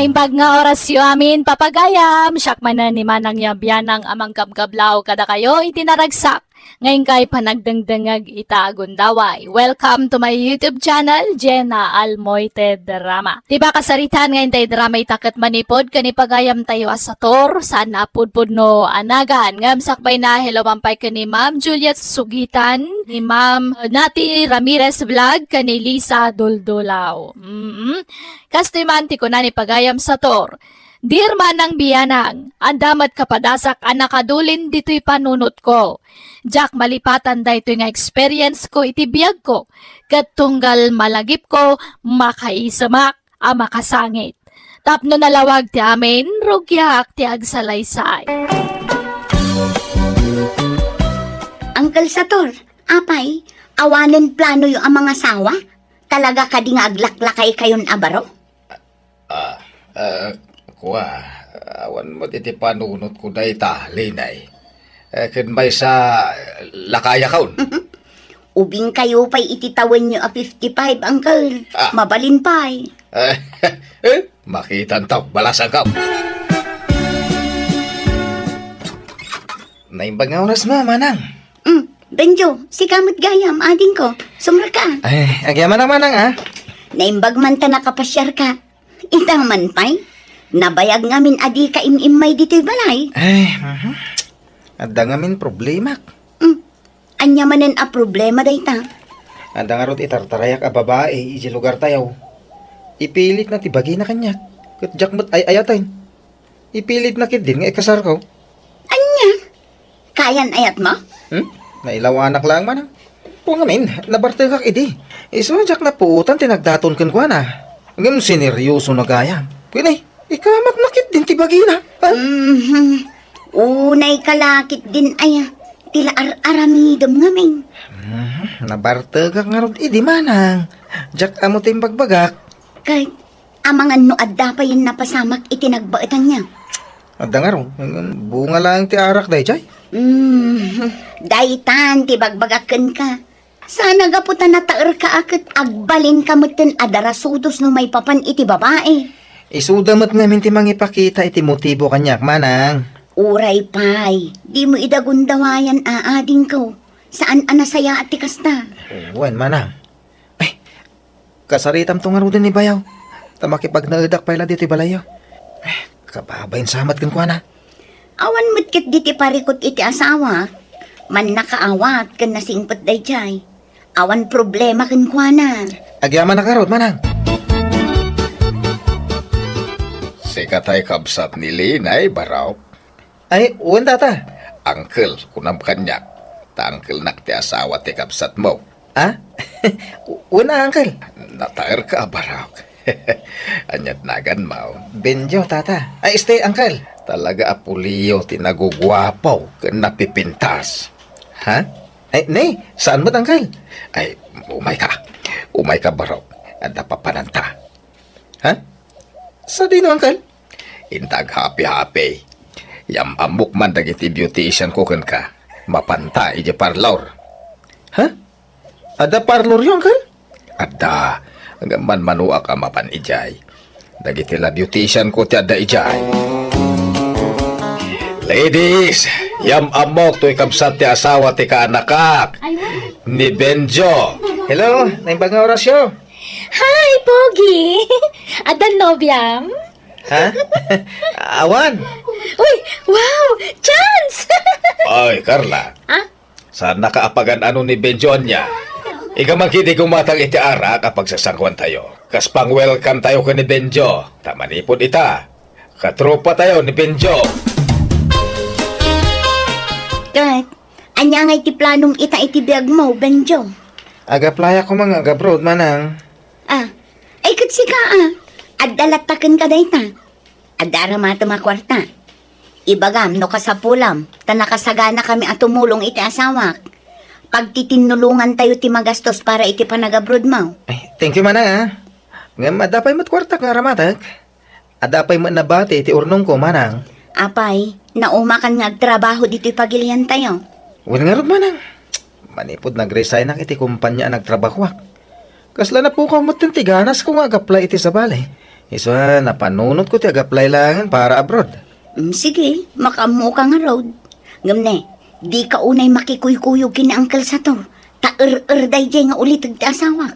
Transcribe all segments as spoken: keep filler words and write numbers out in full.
Naimbag nga orasyo amin, papagayam, siak manen ni Manang Yabianang a mangkabkablaw kadakayo iti naragsak nga inkay panagdengdengngeg ita a gundaway. Welcome to my YouTube channel, Jenna Almoite Drama. Ti kasaritaan nga intay drama ita ket manipud ken ni pagayamtayo a Sator, saan a pudpudno a nagan. Ngem sakbayna, hello man pay ken ni Ma'am Juliet Sugitan, ni Ma'am Nati Ramirez Vlog, ken ni Lisa Duldulaw. Mm. Kastoy man ti kuna ni pagayam Sator, Dear Manang Bianang, adda met kapadasak a nakadulin ditoy panunotko. Diak malipatan daytoy nga experience ko iti biagko, ket tunggal malagipko, makaisemak a makasangit. Tapno nalawag ti amin, rugiak ti agsalaysay. Uncle Sator, apay, awanen planoyo a mangasawa? Talaga kadi nga aglaklakaykayon a baro? Ah, ah, kua, awan met iti panunotko dayta, Linay. Eh, ken maysa, lakayakon. Ubingkayo pay iti tawenyo a fifty-five, uncle. Ah. Mabalin pay. Eh, eh, makitanto, balasangko. Naimbag nga oras mo, manang. Mm, Benjo, sika met gayam, adingko. Sumrek ka. Ay, agyaman a manang, ah. Naimbag man ta nakapasiarka. Ita man pay, nabayag ngamin a dika im-immay ditoy balay. Ay, mhm. Adda ngamin problemak. Mm. Ania manen a problema dayta? Adda ngarud itartarayak a babai iti lugartayo. Ipilitna ti bagina kaniak. Ket diak met ay-ayaten. Ipilitna ketdin nga ikasarko. Ania? Kayan-ayatmo? Hmm? Nailawanak laeng manang. Apo ngamin, nabartekak idi. Isu a diak napuotan ti nagdaton kenkuana. Ngem sineryoso na gayam. Ken ay, ikamatna ketdin ti bagina. Ha? Mhm. Unayka la ketdin aya, ti la ar-aramidem ngamin. Mhm. Nabartekak ngarud idi manang. Diak ammo ti imbagbagak. Ket amangan no adda pay napasamak iti nagbaetanna. Adda ngarud, bunga laeng ti arak daydiay. Mm, daytan ti bagbagak kenka. Saan a gapu ta nataerka a ket agbalinka metten a darasudos no maipapan iti babai. Isuda met ngamin ti mangipakita iti motibo kaniak, manang. Uray pay, dimo ida gundawayan a adingko. Saan a nasayaat ti kasta. Wen, manang. Ay, kasaritamto ngaruden ni bayaw, ta makipagnaedak pay la ditoy balayyo. Eh, kababain sa met kenkuana. Awan met ketdi ti parikut iti asawak, mannakaawat ken nasingpet daydiay. Awan problema kenkuana. Agyamanak ngarud, manang. Sika tay kabsat ni Linay, Barok. Ay, wen, tata. Uncle, kunam kaniak. Ta unclenak ti asawa ti kabsatmo. Ha? Wen a, uncle. Nataerka a Barok. Aniat naganmo? Benjo, tata. Ay, este, uncle. Talaga a pulio ti naguguapo ken napipintas. Ha? Ay, ne, saan met, uncle? Ay, umayka. Umayka, Barok. Adda papananta. Ha? Sadino, uncle? Inta aghapi-hapi. Yam-ammok man dagiti beautician ko kenka. Mapanta idiay parlor. Ha? Adda parloryo, uncle? Adda. Ngem manmanoak a mapan idiay. Dagiti la beautician ko ti adda idiay. Ladies, yam-ammok toy kabsat ti asawa ti kaanakak. Ay, wow. Ni Benjo. Hello, naimbag nga orasyo. Hi, Pogi! Adda nobiam? Ha? Awan. Uy, wow! Chance! Oy, Carla. Ah? Saannaka a pagan-ano ni Benjo ania? Ika man ketdi gumatang iti arak a pagsasangkuantayo. Kas pang-welcome tayo ken ni Benjo. Ta manipud ita, katropa tayo ni Benjo. Ket, ania ngay ti planom ita iti biagmo, Benjo? Ag-applyak koma nga ag-abroad, manang. Ah, ay ket sika, ah. Adda latta kenka dayta. Adda aramatem a kuarta. Ibagam no kasapulam, ta nakasaganakami a tumulong iti asawak. Pagtitinnulongantayo ti magastos para iti panagabrodmo. Ay, thank you, manang, ah. Ngem adda pay met kuartak nga aramatek. Adda pay met nabati iti urnongko, manang. Apay, naumakan nga agtrabaho ditoy pagiliantayo? Wen ngarud, manang. Manipud nagresignak iti kompania a nagtrabahoak, kasla napukaw metten ti ganasko nga ag-apply iti sabali. Isu a, napanunotko ti ag-apply laengen para abroad. Mm, sige, makaammoka ngarud. Ngem ne, dika unay makikuykuyog ken ni Uncle Sator. Ta er-er daydiay nga uliteg ti asawak.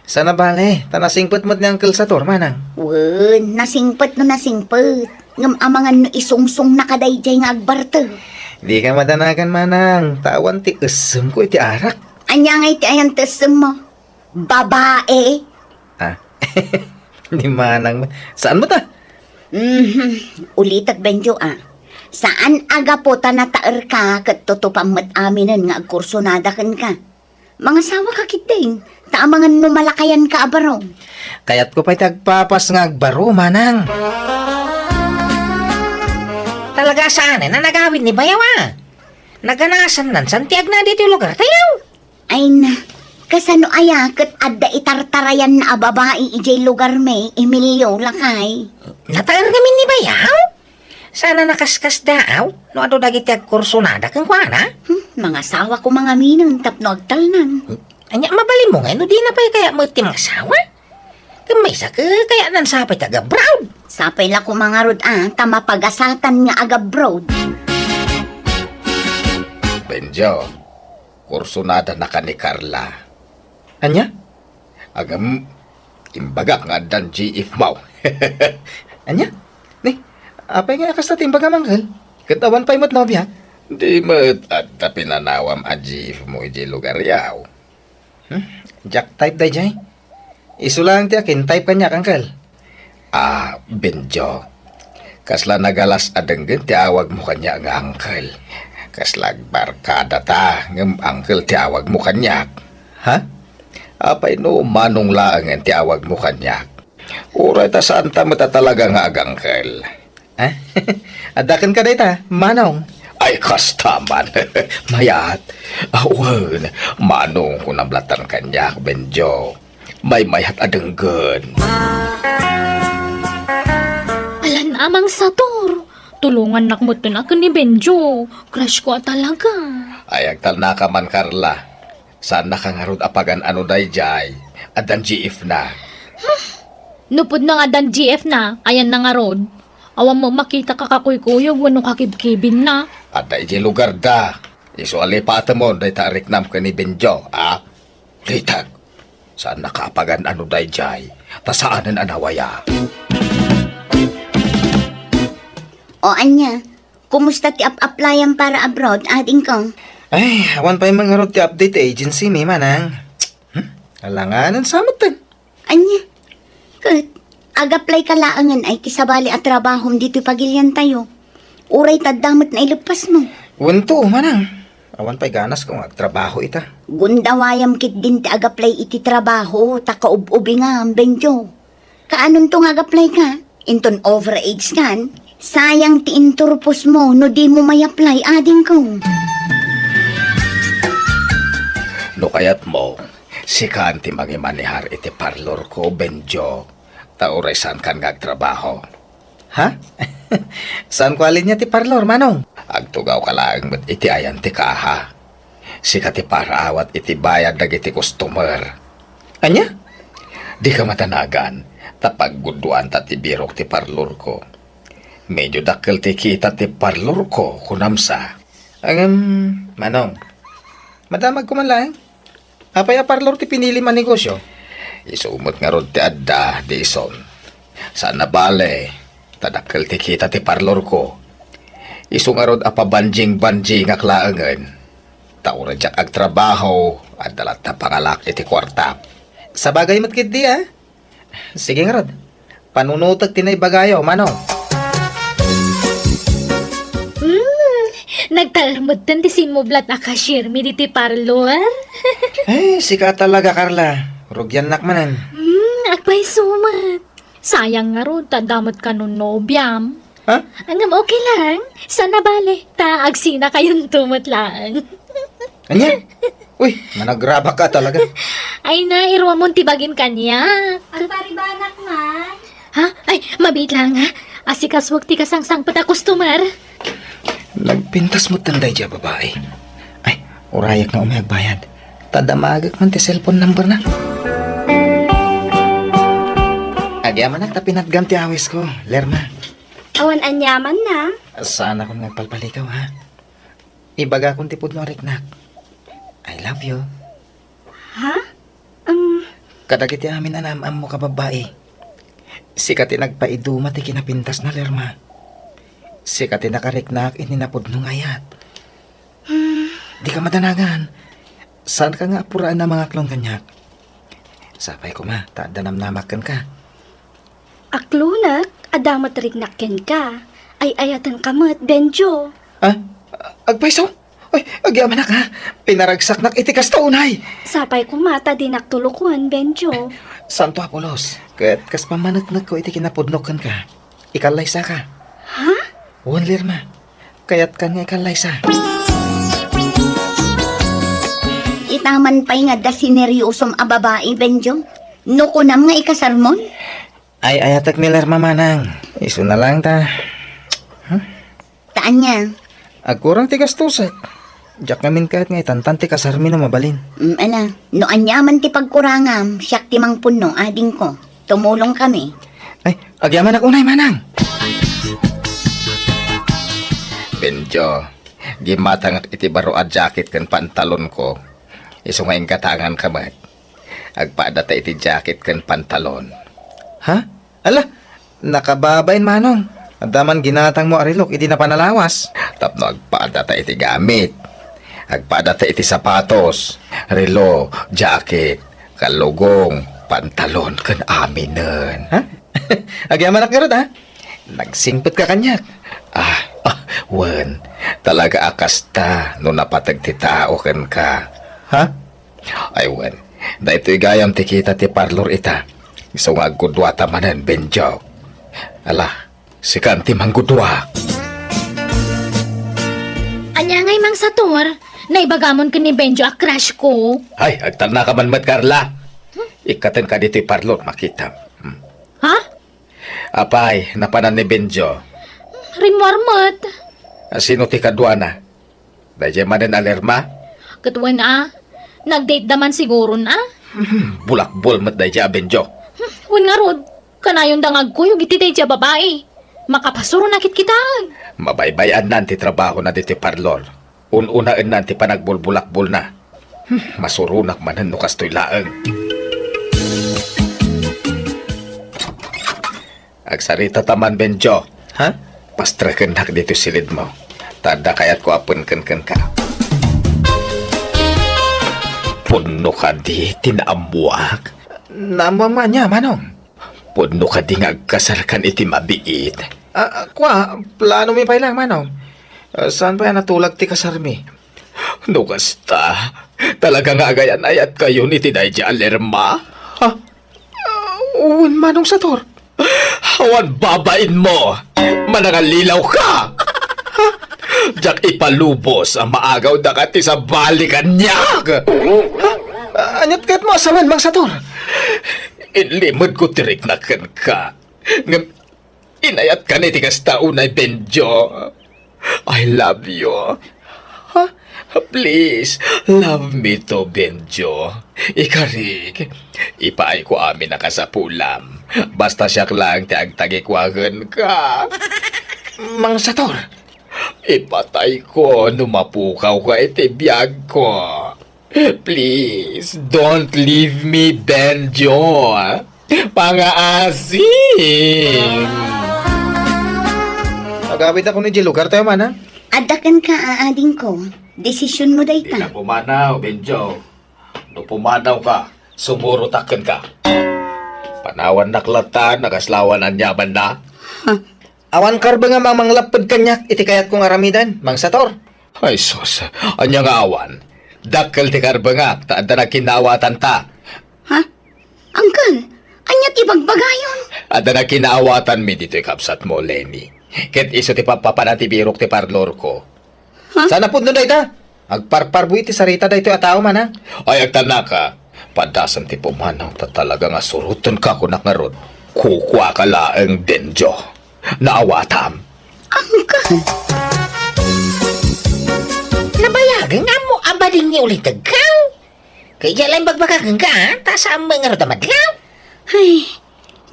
Saan a bale, ta nasingpet met ni Uncle Sator, manang. Wen, nasingpet no nasingpet. Ngem amangan no isungsungnaka daydiay nga agbarteg. Dika madanagan, manang, ta awan ti essemko iti arak. Ania ngay ti ayan ti essem mo? Babae? Ah, ni manang, saan mo ta? Mhm. Ulitek, Benjo, a. Saan a gapu ta nataerka ket tutupam met aminen nga agkursonada kenka. Mangasawaka ketdin, ta amangan no malakayanka a baro. Kayatko pay ti agpapas nga agbaro, manang. Talaga saanen a nagawid ni bayaw a. Naganasannan san ti agna ditoy lugartayo. Ay na, kasano aya ket adda itartarayanna a babai idiay lugarmi, Emilio, lakay? Nataer ngamin ni bayaw? Saan a nakaskasdaaw no adu dagiti agkursonada kenkuana? Hmm, mangasawako mangaminen tapno agtalnan. Ania, mabalinmo ngay no dina pay kayat met ti mangasawa? Ken maysa, ke, kayatnan sapay ti agabroad. Sapay la koma ngarud a, ta mapagasatan nga agabroad. Benjo, kursonadanaka ni Carla. Ania? Ngem, imbagak nga addan G F mo. Ania? Ni, apay nga kasta ti imbagam, Uncle? Ket awan pay met nobia? Di met adda pinanawam a G F mo idiay lugaryaw. Hmm? Diak type daydiay. Isu laeng ti akin type kaniak, Uncle. Ah, Benjo. Kasla nagalas a denggen ti awagmo kaniak nga uncle. Kasla agbarkada ta, ngem uncle ti awagmo kaniak. Ha? Apay no Manong laengen ti awagmo kaniak? Uray ta saan ta met a talaga nga agangkel. Ah? Adda kenka dayta, Manong? Ay, kasta man. Mayat. Awan, Manong kunam latan kaniak, Benjo. Maymayat a denggen. Alan, Amang Sator, tulongannak metten a ken ni Benjo. Crush ko a talaga. Ay, agtalnaka man, Carla. Saannaka ngarud a pagan-ano daydiay. Addan G F na. Nupod na nga addan G F na, ayan na ngarud. Awan mo makita kakakuykuyog wenno kakibkibin na. Adda iti lugar da. Isu a lipatemon dayta a riknam ken ni Benjo, a? Litag. Saannaka a pagan-ano daydiay. Ta saanen a nawaya. O ania, kumusta ti ap-applyam para abroad, adingko? Ay, awan pay man ngarud ti update ti agency mi, manang. Hmm? Alanganan sa metten. Ania? Ket, ag-apply ka laengen ay ti sabali a trabahom ditoy pagiliantayo. Uray ta adda met naileppasmo. Wen to, manang. Awan pay ganasko nga agtrabaho ita. Gundawayam ketdin ti ag-apply iti trabaho, ta kaub-ubingam, Benjo. Kaanonto nga ag-apply ka? Inton overage kan? Sayang ti inturpos mo no di mo may-apply, adingko. No kayat mo, sikan ti mangimanehar iti parlor ko, Benjo. Ta uray saankan nga agtrabaho. Ha? Saanko a linia ti parlor, Manong? Agtugawka laeng met iti ayan ti kaha. Sika ti paraawat iti bayad dagiti customer. Ania? Dika madanagan, ta paggudduanta ti birok ti parlorko. Medio dakkel ti kita ti parlorko, kunam sa. Ngem, Manong, madamagko man laeng. Apay a parlor ti pinilim a negosyo? Isu met ngarud ti adda, Dison. Saan a bale, ta dakkel ti kita ti parlorko. Isu ngarud a pabanjing-banjingak laengen. Ta uray diak agtrabaho, adda latta pangalak iti kuarta. Sabagay met ketdi, a? Sige ngarud. Panunotek ti naibagayo, Manong. Hmm, nagtaer metten ti simmublat a cashier mi diti parlor. Ay, sika talaga, Carla. Rugiannak manen. Hmm, agpayso met. Sayang ngarud, ta adda met kano nobiam. Ha? Ngem okay lang. Saan a bale, ta agsinakayonto met laeng. Ania? Uy, managrabak ka talaga. Ay na, iruamon ti bagim kaniak. Agparibanak man. Ha? Ay, mabiit lang, ha? Asikasuak ti kasangsangpet a customer. Nagpintas metten daydiay a babai. Ay, urayak nga umay agbayad. Ta damagek man ti cellphone number na. Agyamanak ta pinatgam ti awisko, Lerma. Awan aniamanna. Saanakon nga agpalpalikaw, ha? Ibagakon ti pudno a riknak. I love you. Ha? Um. Kadagiti amin a naam-ammo ka babbai, sika ti nagpaiduma ti kinapintasna, Lerma. Sika ti nakariknak idi napudno nga ayat. Hmm. Dika madanagan. Saanka nga apuraen a mangaklon kaniak. Sapay koma ta adda namnamak kenka. Aklonek, adda met riknak kenka. Ay-ayatenka met, Benjo. Ah? Agpayso? Ay, agyamanak, ha? Pinaragsaknak iti kasta unay. Sapay koma ta dinak tulokon, Benjo. Santo a pulos, ket kas pammaneknekko iti kinapudnok kenka, ikallaysaka. Ha? Wen, Lerma. Kayatkan nga ikallaysa. Ita man pay nga adda sineryosom a babai, Benjo. No kunam nga ikasarmon? Ay-ayatek ni Lerma, manang. Isuna laeng ta. Hmm? Ta ania? Agkurang ti gastosek. Diak ngamin kayat nga itantan ti kasarmi no mabalin. Mm, ala. No aniaman ti pagkurangam, siak ti mangpunno, adingko. Tumulongkami. Ay, agyamanak unay, manang. Benjo, gimmatangak iti baro a jacket ken pantalonko. Isu nga inggatanganka met. Agpaadata iti jacket ken pantalon. Ha? Ala, nakababain, manong. Adda man ginatangmo a relok idi napan a lawas. Tapno agpaadata iti gamit. Agpaadata iti sapatos, relo, jacket, kallugong, pantalon, ken aminen. Ha? Agyamanak ngarud, ha? Nagsingpetka kaniak. Ah, ah, wen, talaga a kasta no napateg ti tao kenka. Ha? Ay wen, daytoy gayam ti kita ti parlor ita. Isu nga aggudduata manen, Benjo. Ala, sikan ti manggudua. Ania ngay, Mang Sator? Naibagamon ken ni Benjo a crush ko. Ay, agtalnaka man met, Carla. Ikkatenka ditoy parlor, makitam. Hmm. Ha? Apay, napanan ni Benjo? Rimmuar met. A, sino ti kaduana? Daydiay manen a Lerma? Ket wen a, nag-date da man siguron a. Hmm, bulakbol met daydiay a Benjo. Hmm, wen ngarud, kanayon da nga agkuyog iti daydiay a babai. Makapasuronak kitkitaen. Mabaybay-annan ti trabahona ditoy parlor. Un-unaennan ti panagbulbulakbolna. Hmm, masuronak manen no kastoy laeng. Agsarita ta man, Benjo. Ha? Pastrekennak ditoy silidmo. Ta adda kayatko a penken kenka. Pudno kadi ti naammuak? Naammuam ania, manong? Pudno kadi nga agkasarkan iti mabiit? Ah, kua, planomi pay laeng, manong. Ah, saan pay a natulag ti kasarmi? No kasta, talaga nga agayan-ayatkayon iti daydiay a Lerma? Ha? Ah, wen, Manong Sator. Awan babainmo! Manangalilaw ka! Ha? Diak ipalubos a maagawdaka ti sabali kaniak! Ha? Ah, aniat kayatmo a sawen, Mang Sator? Inlimedko ti riknak kenka. Ngem, inayatkan iti kasta unay, Benjo. I love you. Ha? Please, love me too, Benjo. Ikarik, ipaayko amin a kasapulam. Basta siak laeng ti agtagikua kenka. Mang Sator. Ipatayko no mapukawka iti biagko. Please, don't leave me, Benjo. Pangaasim! Agawidakon idiay lugartayo, manang. Adda kenka, adingko. Desisionmo dayta. Dina pumanaw, Benjo. No pumanawka, sumurotak kenka. Panawannak latta no kasla awan aniamanna. Huh? Awan karbengam a manglapped kaniak iti kayatko nga aramiden, Mang Sator. Ay sus, ania nga awan? Dakkel ti karbengak ta adda nagkinnaawatanta. Ha? Uncle, ania ti bagbagayon? Adda nagkinnaawatanmi ditoy kabsatmo, Lenny. Ket isu ti pappapanan ti birok ti parlorko. Ha? Saan a pudno dayta? Agparparbuy ti sarita daytoy a tao, manang. Ay, agtalnaka. Padasem ti pumanaw ta talaga nga surotenka, kunak ngarud. Kukuaka laeng, Benjo. Naawatam. Uncle! Nabayagen nga ammo a badin ni ulitegkaw. Kay diay laeng bagbaga kenka, ha? Ta saan met ngarud a madlaw. Ay,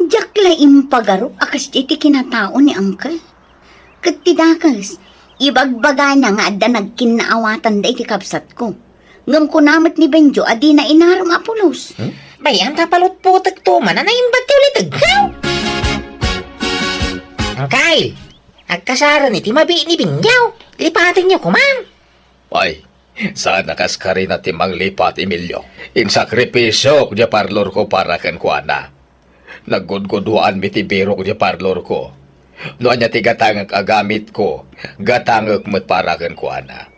Diak la impagarok a kasdiay ti kinatao ni Uncle. Ket ti dakes, ibagbagana nga adda nagkinnaawatanda iti kabsatko. Ngem kuna met ni Benjo a dina inarem a pulos. Hmm? Bay-am ta palutpotekto man a naimbag ti uliteg. Uncle, agkasaren iti mabi ni Benjo. Lipatenyo koma. Ay, saan a kas karina ti manglipat, Emilio. Insakripisiok diay parlorko para kenkuana. Naggudguduaanmi ti birok diay parlorko. No ania ti gatangek a gamitko, gatangek met para kenkuana.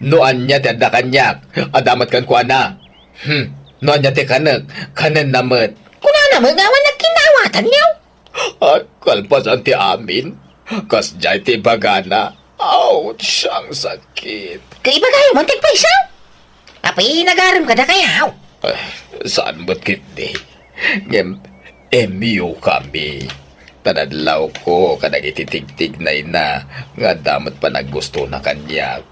No ania ti adda kaniak, adda met kenkuana. Hmm, no ania ti kanek, kanenna met. Kunana met nga awan nagkinnaawatanyo. Ay, kalpasan ti amin. Kasdiay ti ibagana. Ouch, ang sakit. Kay ibagayo man ti agpayso. Apay, nagarem kadakayo? Ay, saan met ketdi? Ngem, M U kami. Tanadlawko kadagiti tigtignayna nga adda met panaggustona kaniak.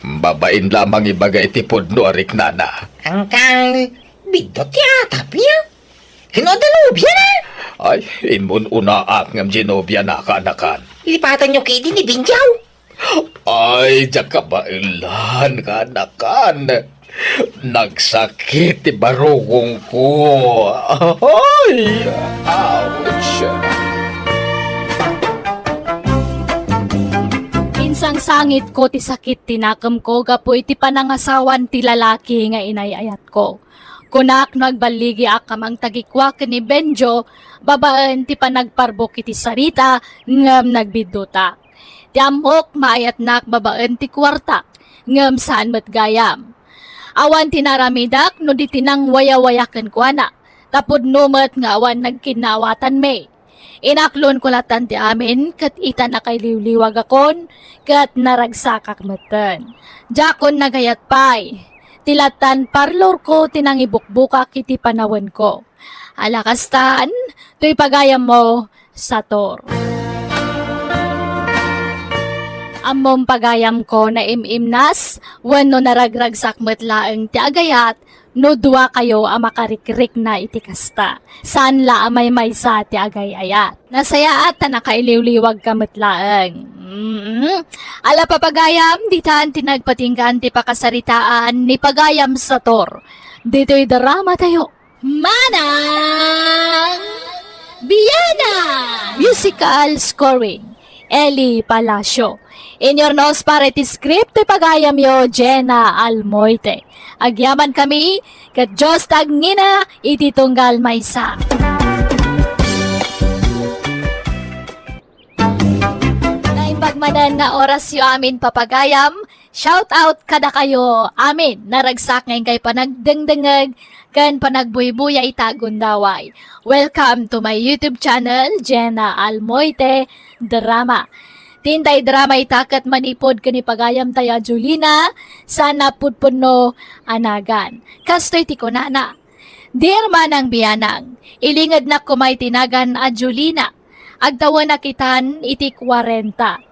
Babain lamang ibaga iti pudno a riknana. Uncle, biddut ti atapyo. Sino adda nobiana? Ay, immun-unaak ngem diay nobiana, kaanakan. Lipatanyo ketdi ni Benjo. Ay, diak kabaelan, kaanakan. Nagsakit ti barukongko. Ay, ouch. Insangsangitko ti sakit ti nakemko gapu iti panangasawan ti lalaki nga inay-ayatko. Kunak no agballigiak a mangtagikua ken ni Benjo babaen ti panagparbok iti sarita, ngem nagbiddutak. Ti ammok, maayatnak babaen ti kuartak, ngem saan met gayam. Awan ti naaramidak no di ti nangwayawaya kenkuana, ta pudno met nga awan nagkinnaawatanmi. Inaklonko lattan ti amin, ket ita nakailiwliwagakon, ket naragsakak metten. Diakon nagayat pay. Ti lattan parlorko ti nangibukbukak iti panawenko. Ala kastan, toy pagayammo, Sator. Ammom pagayamko, naim-imnas, wenno naragragsak met laeng ti agayat, no duakayo a makarikrikna iti kasta. Saan la a maymaysa ti agay-ayat. Nasayaat ta nakailiwliwagka met laeng. Mm. Ala, papagayam, ditan ti nagpatinggaan ti pakasaritaan ni Pagayam Sator. Ditoy drama tayo. Manang Biana! Musical scoring, Eli Palacio. Inurnos para iti script ti pagayamyo, Jenna Almoite. Agyaman kami, ket Dios ti agngina iti tunggal maysa. Naimbag manen nga orasyo amin, papagayam. Shout out kadakayo amin. Naragsak nga inkay panagdengdengeg ken panagbuybuya ita a gundaway. Welcome to my YouTube channel, Jenna Almoite Drama. Ti intay drama ita ket manipud ken ni pagayamtayo a Julina, saan a pudpudno a nagan. Kastoy ti kunana, Dear Manang Bianang, ilingednak koma iti nagan a Julina. Agtawenak itan iti kuarenta.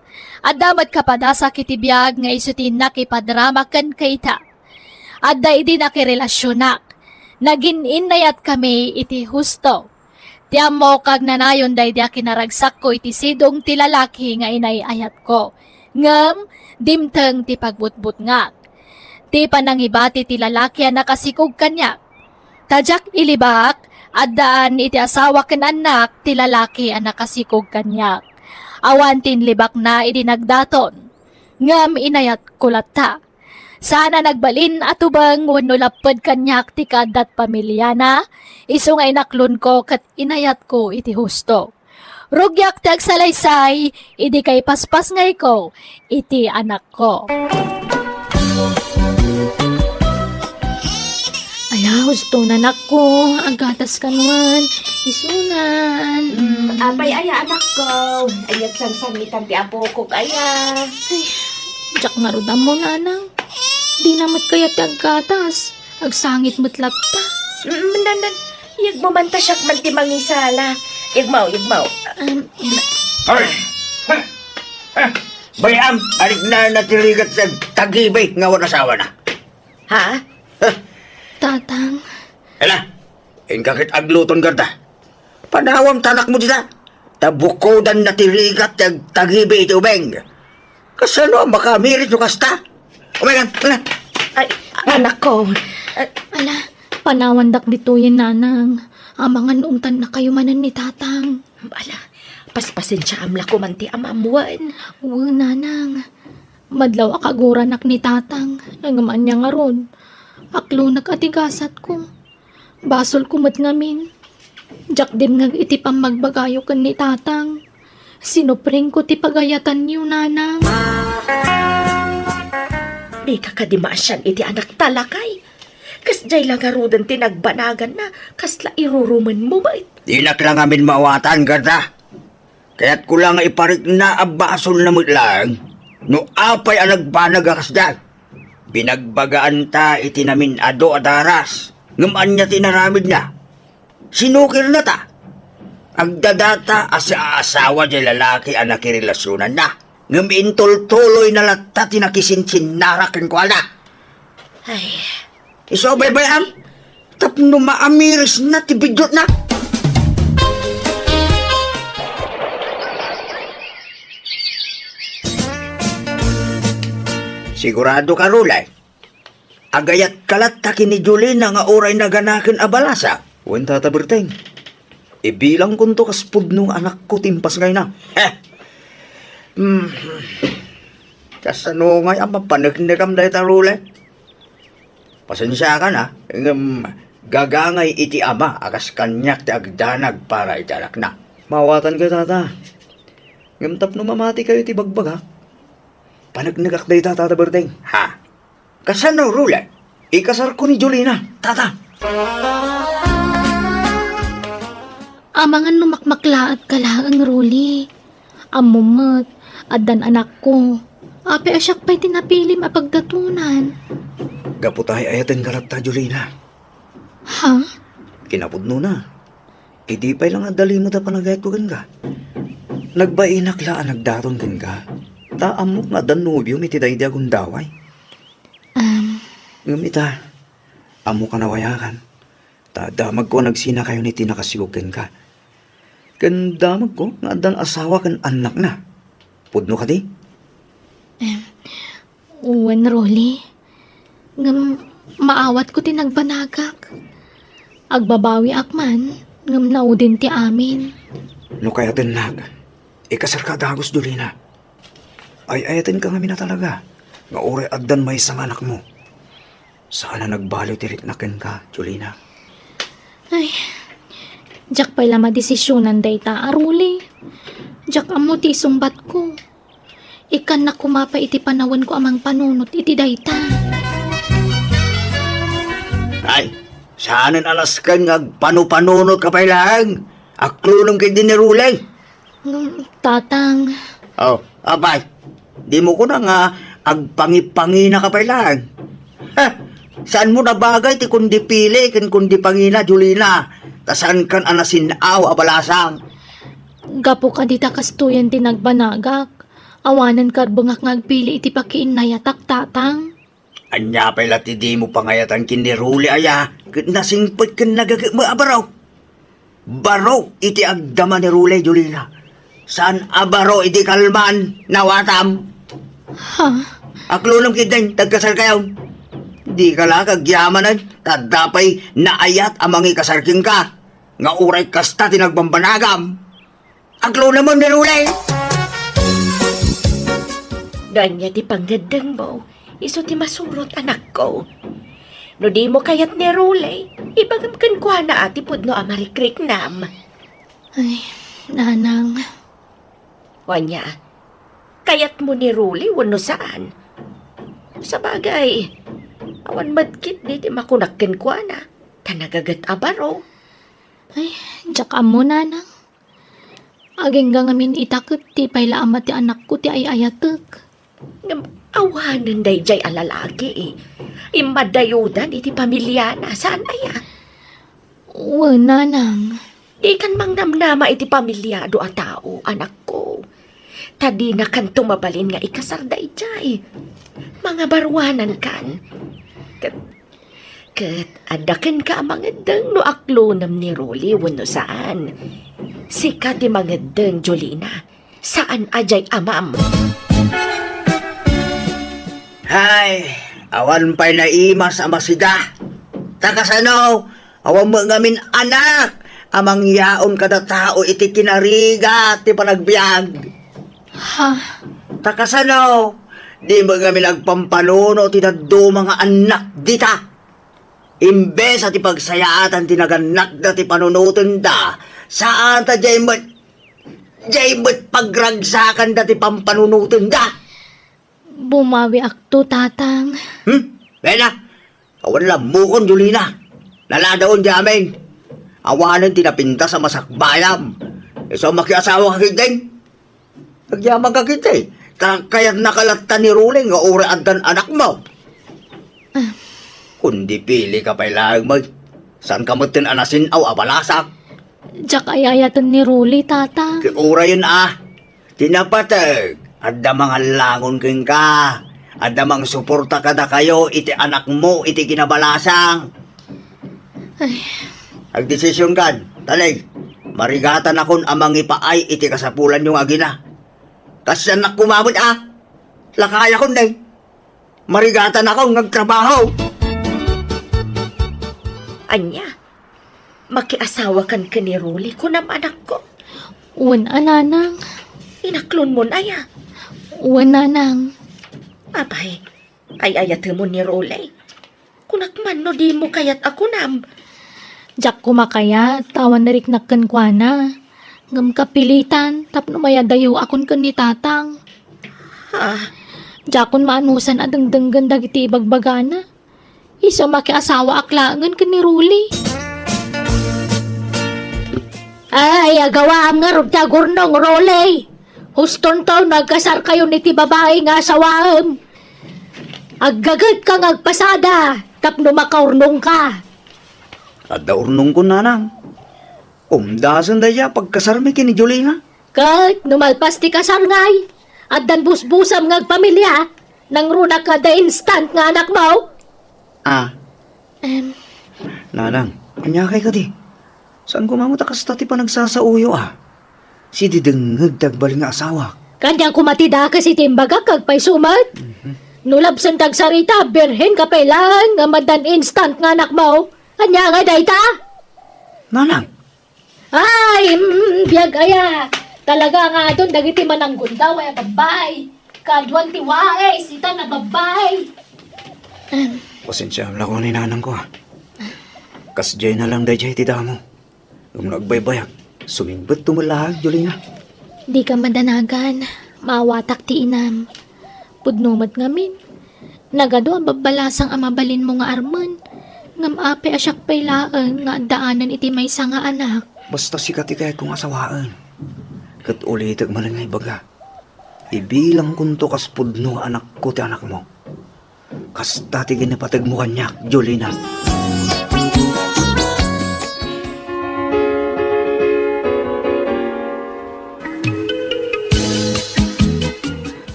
Adda met kapadasak iti biag nga isu ti nakipadrama kenka ita. Adda idi nakirelasionak. Nagin-innayatkami iti husto. Ti ammok, agnanayon daydi a kinaragsakko iti sidong ti lalaki nga inay-ayatko. Ngem dimteng ti pagbutbutngak. Ti panangibati ti lalaki a nakasikog kaniak. Ta diak ilibak, addaan iti asawa ken annak ti lalaki a nakasikog kaniak. Awan ti inlibakna idi nagdaton. Ngem inayatko latta. Saan a nagbalin a tubeng wenno lapped kaniak ti kaaddat pamiliana, isu nga inaklonko ket inayatko iti husto. Rugiak ti agsalaysay, idi kaipaspasngayko iti anakko. Ala, husto, anakko, aggatas ka man. Isunan. Mm, apay aya, anakko? Ay, agsangsangitan ti apokok aya. Ay, diak ngarud ammo, nanang. Dina met kayat ti aggatas. Agsangit met latta. Mm, nan, nan. Iyagmo man ta siak man ti mangisala. Iyagmo, iyagmo. Um, Ay! Bay-am, arik na natiligat sa tagibay nga awan asawa na. Ha? Tatang. Ala, inka ket agluton garda. Panawam ta anakmo dita. Ta bukodanna ti rigat ti agtagibi iti ubing. Kasano a makamirit no kasta? Umengan, umengan. Ay, anakko. Ay, ala, panawandak ditoyen, nanang. Amangan no ungtannakayo manen ni tatang. Ala, paspasensiaam la koma ti amam wen. Wen, nanang. Madlaw a kaguranak ni tatang, ngem ania ngarud? Aklonek a ti gasatko. Basolko met ngamin. Diak dimngeg iti pammagbagayo ken ni tatang. Sinupringko ti pagayatanyo, nanang. Dika kadi maasian iti anakta, lakay? Kasdiay la ngaruden ti nagbanaganna, kasla irurumenmo met. Dinak la ngamin maawatan, Gerda. Kayatko la nga iparikna a basolna met laeng no apay a nagbanag a kasdiay. Binagbagaanta iti namin-adu a daras, ngem ania ti inaramidna? Sinukirna ta. Agdadata a siaasawa diay lalaki a nakirelasionanna, ngem intultuloyna latta ti nakisinsinnarak kenkuana. Ay, isu a baybay-am, tapno maamirisna ti biddutna. Sigurado ka, Rulay? Agayatka latta ken ni Jolina nga uray naganaken a balasa? Wen, Tata Berteng. Ibilangkonto kas pudno nga anakko ti impasngayna. Heh. Hmm. Kasano ngay a mapaneknekam dayta, Rulay? Pasensiakan, a, ngem gagangay iti ama a kas kaniak ti agdanag para iti anakna. Maawatankayo, Tata. Ngem tapno mamatikayo iti bagbagak, paneknekak dayta, Tata Berteng. Ha? Kasano, Rulay? Ikasarko ni Jolina, Tata. Amangan no makmaklaatka laeng, Ruli. Ammom met, addan anakko. Apay a siak pay ti napilim a pagdatonan? Gapu ta ay-ayatenka latta, Jolina. Ha? Kinapudnona, idi pay la nga adda limed a panagayatko kenka, nagbainak la a nagdaton kenka, ta ammok nga addan nobiom iti daydi a gundaway. Am. Ngem ita, ammok a nawayakan, ta damagko a nagsinakayon iti nakasigog kenka. Ken damagko nga addan asawa ken annakna. Pudno kadi? Em, wen, Rolly. Ngem maawatko ti nagbanagak. Agbabawiak man, ngem naudin ti amin. No kayatennak, ikasarka a dagus, Jolina. Ay-ayatenka ngamin a talaga nga uray addan maysa nga anakmo. Saan a nagbaliw ti riknak kenka, Jolina. Ay, diak pay la madesisionan dayta a, Rolly. Diak ammo ti isungbatko. Ikkannak koma pay iti panawenko a mangpanunot iti dayta. Ay, saanen a nasken nga agpanupanunotka pay laeng. Aklonem ketdi ni Rolly. Ngem, Tatang. Oh, apay, dimo kuna nga agpangipanginaka pay laeng? Heh, saanmo nabagay ti kundi pili ken kundi pangina, Jolina, ta saankan a nasin-aw a balasang. Gapu kadi ta kastoyen ti nagbanagak, awanen karbengak nga agpili iti pakiinnayatak, Tatang. Ania pay la ti dimo pangayatan ken ni Rolly aya ket nasingpet ken nagagekme a baro? Baro iti agdama ni Rolly, Jolina. Saan a baro iti kalman, nawatam. Ha? Aklonem ketdin, tagkasarkayon. Dika la kagyamanen, ta adda pay naayat a mangikasar kenka, nga uray kasta ti nagbambanagam. Aglunamen ni Rolly! No ania ti pangngeddengmo, isu ti masurot, anakko. No dimo kayat ni Rolly, ibagam kenkuana a ti pudno a marikriknam. Ay, nanang. Ania, kayatmo ni Rolly wenno saan? Sabagay, awan met ketdi ti makunak kenkuana, ta nagaget a baro. Ay, diak ammo, nanang. Agingga ngamin ita ket ti pay la ama ti anakko ti ay-ayatek. Ngem awanen daydiay a lalaki. Immadayudan iti pamiliana, saan aya? Wen, nanang. Dikan mangnamnama iti pamiliado a tao, anakko. Ta dinakanto mabalin nga ikasar daydiay. Mangabaruanankan. Ket Ket adda kenka a mangeddeng no aklonem ni Rolly wenno saan. Sika ti mangeddeng, Jolina. Saan a diay amam. Hay, awan pay naimas a masida. Ta kasano, awan met ngamin anak a mangyaon kada tao iti kinarigat ti panagbiag. Ha? Ta kasano, di met ngamin agpampanuno ti dadduma nga annak dita. Imbes a ti pagsayaatan ti nagannakda ti panunotenda, saan ta diay met, diay met pagragsakanda ti pampanunotenda. Bumawiakto, Tatang. Hmm? Bena, awan lammukon, Jolina. Naladawen diay amin. Awanen ti napintas a masakbayam. Isu a makiasawaka ketdin. Agyamanka ketdi, ta kayatnaka latta ni Rolly nga uray addan anakmo. Ah. Kundi pilika pay laeng met. Saanka metten a nasin-aw a balasang. Diak ay-ayaten ni Rolly, Tatang. Ket urayen a, ti napateg, adda mangallangon kenka, adda mangsuporta kadakayo iti anakmo iti kinabalasang. Ay. Agdesisionkan, talek, marigatanakon a mangipaay iti kasapulanyo nga agina. Kas siannak koma met a, lakayakon, deng. Marigatanakon nga agtrabaho. Ania? Makiasawakan ken ni Rolly, kunam, anakko? Wen a, Nanang. Inaklonmon aya? Wen, Nanang. Apay, ay-ayatemon ni Rolly? Kunak man no dimo kayat a kunam. Diak koma kayat, ta awan nariknak kenkuana. Ngem kapilitan tapno mayadayoakon ken ni Tatang. Ah. Diakon maanusan a dengdenggen dagiti ibagbagana. Isu a makiasawaak laengen ken ni Rolly. Ay, agawaam ngarud ti agurnong, Rolly. Hustonto no agkasarkayon iti babai nga asawaem. Aggagetka nga agpasada tapno makaurnongka. Adda urnongko, Nanang. Umdasen dayta pagkasarmi ken ni Jolina. Ket no malpas ti kasar ngay, addan busbusam nga agpamilia, nangrunak nga adda instant nga anakmo. Ah. Em. Nanang, ania kay kadi? Saan koma met a kasta ti panagsasaoyo a? Sididengngeg ti agbalin nga asawak. Kaniak koma ti dakes iti imbagak, agpayso met. Mhm. No labsen ti agsarita, birhen ka pay laeng nga maddan instant nga anakmo. Ania nga dayta? Nanang. Ay, mm, biag aya. Talaga nga adun dagiti mananggundaw a babbai. Kaduan ti wais ita a babbai. Em. Pasensiaam la ko ni nanangko, a. Kasdiay na lang daydiay ti damo. Ngem no agbaybayag, sumingbetto met laeng, Jolina. Dika madanagan, maawatak ti inam. Pudno met ngamin, nagadu a babbalasang a mabalinmo nga armen, ngem apay a siak pay laeng nga addaanen iti maysa nga anak? Basta sika ti kayatko nga asawaen. Ket ulitek manen nga ibaga, ibilangkonto kas pudno a anakko ti anakmo. Kasta ti ginapategmo kaniak, Jolina.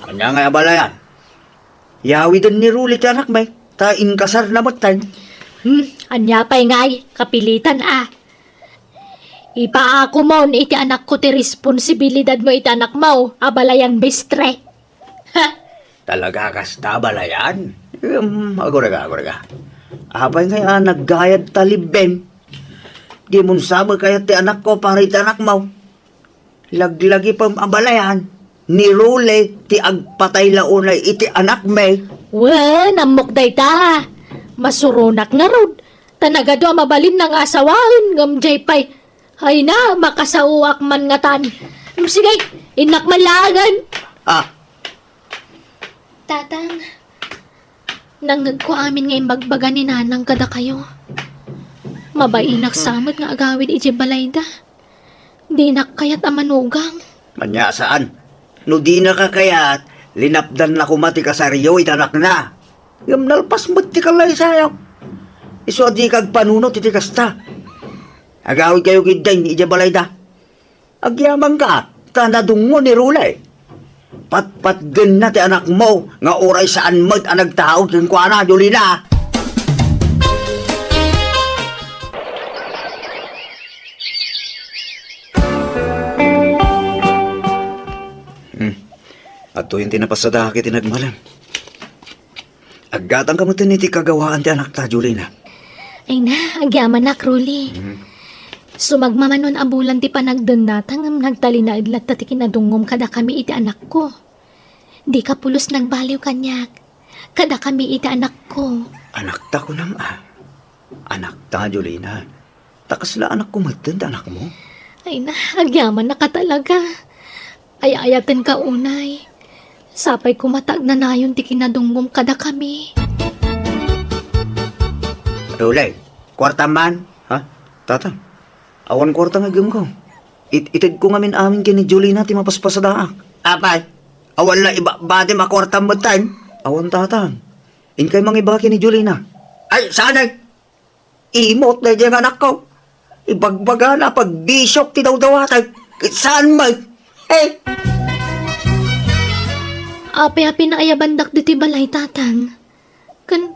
Ania ngay a balayan? Yawiden ni Rolly ti anakmi, ta inkasarna metten. Hmm, ania pay ngay, kapilitan a. Ipaakomon iti anakko ti responsibilidadmo iti anakmo a balayan mestre. Ha? Talaga kasta a balayan? Em, agurega, agurega. Apay ngay a naggayad ta libbem? Dimon sa met kayat ti anakko para iti anakmo. Laglagipem a balayan, ni Rolly ti agpatay la unay iti anakmi. Wen, ammok dayta. Masuronak ngarud. Ta nagadu a mabalinna nga asawaen, ngem diay pay. Ay na, makasaoak man ngatan. Em, sige, innak man laengen. Ah. Tatang, nangngegko amin nga imbagbaga ni Nanang kadakayo. Mabainak sa met nga agawid idiay balayda. Dinak kayat a manugang. Ania saan? No dinaka kayat, linapdan la koma ti kasaryo iti anakna. Ngem nalpas met ti kalaysayo. Isu a dika agpanunot iti kasta. Agawidkayo ketdin idiay balayda. Agyamanka, ta nadungngo ni Rolly. Patpatgenna ti anakmo nga uray saan met a nagtaud kenkuana, Jolina. Toyen ti napasadaak iti nagmalem. Aggatangka metten iti kagawaan ti anakta, Jolina. Ay na, agyamanak, Rolly. Mhm. Sumagmamano a bulan ti panagdennata ngem nagtalinaed latta ti kinadungngom kadakami iti anakko. Dika pulos nagbaliw kaniak. Kadakami iti anakko. Anakta, kunam a? Anakta, Jolina. Ta kasla anakko metten ti anakmo? Ay na, agyamannaka talaga. Ay-ayatenka unay. Sapay koma ta agnanayon ti kinadungngom kadakami. Rolly, kuartam man, ha? Tatang, awan kuarta nga aggemko. It-, itedko ngamin amin ken ni Jolina ti mapaspasadaak. Apay, awan la ibabadim a kuartam metten? Awan, Tatang. Inkay mangibaga ken ni Jolina. Ay, saan ay? Imot daydiay nga anakko. Ibagbagana a pagbisiok ti dawdawatek. Saan met? Eh! Apay a pinaayabandak ditoy balay, Tatang? Ken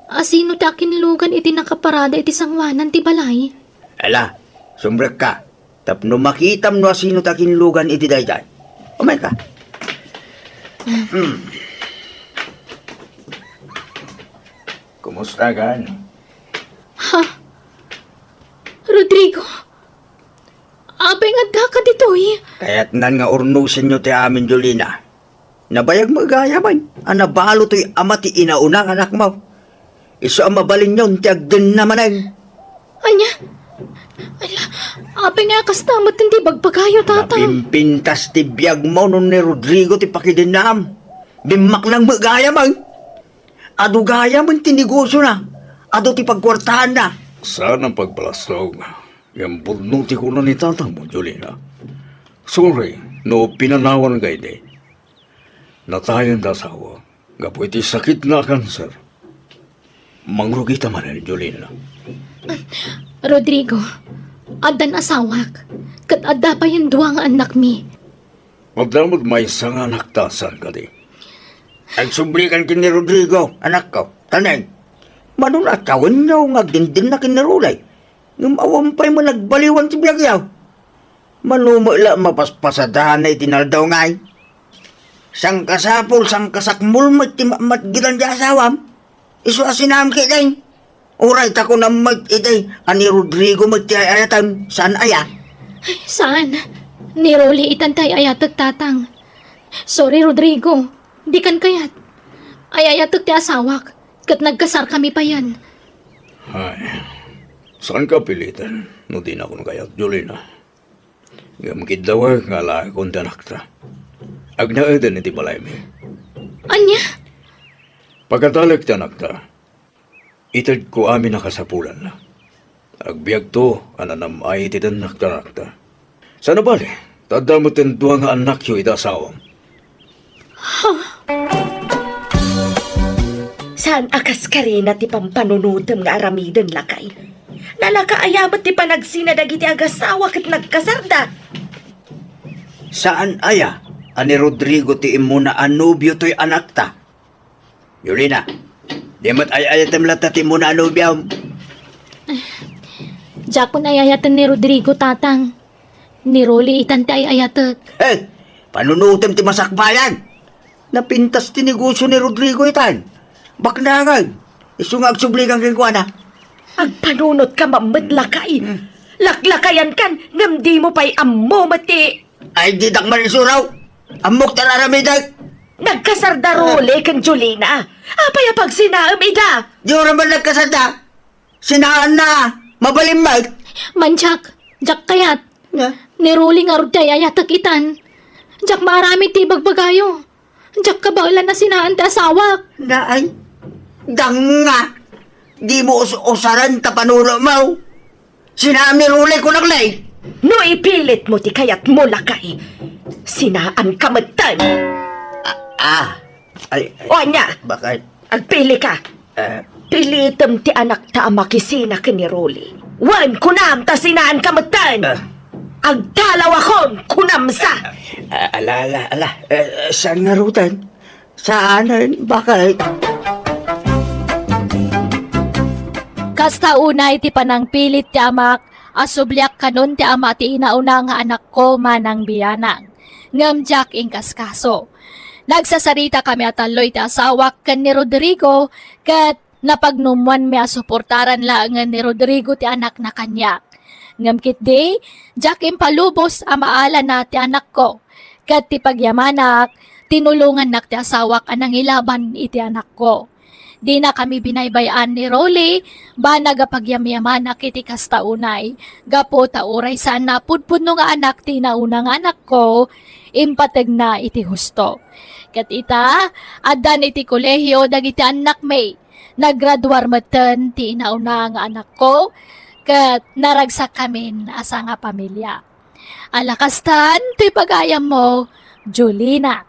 asino ti akinlugan iti nakaparada iti sangoanan ti balay? Ala, sumrekka. Tapno makitam no asino ti akinlugan iti daydiay. Umayka. Hmm. Kumusta kan? Ha? Rodrigo? Apay nga addaka ditoy? Kayatnan nga urnosenyo ti amin, Jolina. Nabayag met gayam a nabalo toy ama ti inauna nga anakmo. Isu a mabalinyon ti agdenna manen. Ania? Ala, apay nga kasta met ti bagbagayo, Tatang? Napimpintas ti biagmo no ni Rodrigo ti pakidennam. Bimmaknang met gayam. Adu gayam ti negosiona. Adu ti pagkuartaanna. Saan a pagpalastog. Ngem pudno ti kuna ni tatangmo, Jolina. Sorry no pinanawanka idi. Natayen ti asawa gapu iti sakitna a kanser. Mangrugita manen, Jolina. Rodrigo, addan asawak, ket adda payen dua nga annakmi. Adda met maysa nga anakta, saan kadi? Agsublikan ken ni Rodrigo, anakko. Tanen, mano a tawenyo nga agdindinna ken ni Rolly? Ngem awan pay man nagbaliwan ti biagyo. Mano met la a mapaspasadaanna iti naldaw ngay? Sangkasapul, sangkasakmul met ti matmatgedan ti asawam. Isu a sinaam ketdin. Uray ta kunam met iti a ni Rodrigo met ti ay-ayatem, saan aya? Ay, saan. Ni Rolly itan ti ay-ayatek, Tatang. Sorry, Rodrigo. Dikan kayat. Ay-ayatek ti asawak, ket nagkasarkami payen. Ay, saanka piliten no dinakon kayat, Jolina. Ngem kiddawek nga alaekon ti anakta. Agnaeden iti balaymi. Ania? Pagtalek ti anakta, itedko amin a kasapulanna. Agbiagto a nanam-ay iti tennak ti anakta. Saan a bale, ta adda metten dua nga annakyo iti asawam. Saan a kaskarina ti pampanunotem nga aramiden, lakay? Nalaka aya met ti panagsina dagiti agasawa ket nagkasarda? Saan aya a ni Rodrigo ti immuna a nobio toy anakta? Jolina, di met ay-ayatem latta ti immuna a nobiom? Diakon ay-ayaten ni Rodrigo, Tatang. Ni Rolly itan ti ay-ayatek. Eh, panunotem ti masakbayan. Napintas ti negosio ni Rodrigo itan. Baknangan. Isu nga agsublikan kenkuana. Agpanunotka met, lakay. Hmm. Laklakayankan, ngem dimo pay ammo met ti... Ay, didak man isuraw. Ammok ti aramidek. Nagkasarda Rolly ken Jolina. Apay a pagsinaem ida? Di ura man nagkasarda. Sinaanna. Mabalin met. Man, Jack. Jack kayat. Nga? Ni Rolly ngarud ti ay-ayatek itan. Diak maaramid ti ibagbagayo. Diak kabaelan a sinaan ti asawak. Naay, danga. Dimo us-usaren ta panunotmo. Sinaam ni Rolly, kunak, lay. No ipilitmo ti kayatmo, lakay, sinaanka metten. Ah, ah. Ay, ay. O ania? Bakit? Agpilika. Eh. Pilitem ti anakta a makisina ken ni Rolly. Wen, kunam ta sinaanka metten. Eh. Agtalawakon, kunam sa. Ah, ala, ala, ala. Eh, saan ngaruden? Saanen? Bakit? Kasta unay ti panangpilit ti amak a subliak kanon ti ama ti inauna nga anakko, Manang Bianang. Ngem diak inkaskaso. Nagsasaritakami a tallo iti asawak ken ni Rodrigo, ket napagnummuanmi a suportaran laengen ni Rodrigo ti anakna kaniak. Ngem ketdi, diak impalubos a maalana ti anakko, ket ti pagyamanak, tinulongannak ti asawak a nangilaban iti anakko. Dinakami binaybay-an ni Rolly, banag a pagyamyamanak iti kasta unay, gapu ta uray saanna a pudpudno nga anak ti nauna nga anakko, impategna iti husto. Ket ita, addan iti kolehio dagiti annakmi. Naggraduar metten ti inauna nga anakko, ket naragsakkamin a sangapamilia. Ala kastan toy pagayammo, Julina.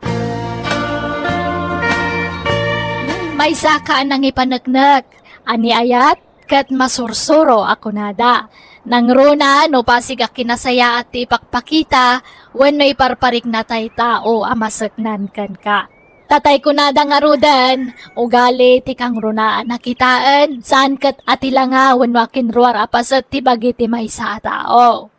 Maysaka a nangipaneknek, aniayat, ket masursuro a kunada. Nangruna no pasig a kinasayaat ti ipakpakita wenno iparparikna tay tao a maseknan kenka. Tatay kunada ngaruden, ugali ti kangrunaan a kitaen, saan ket a ti langa wenno a kinruar a paset ti bagi ti maysa a tao.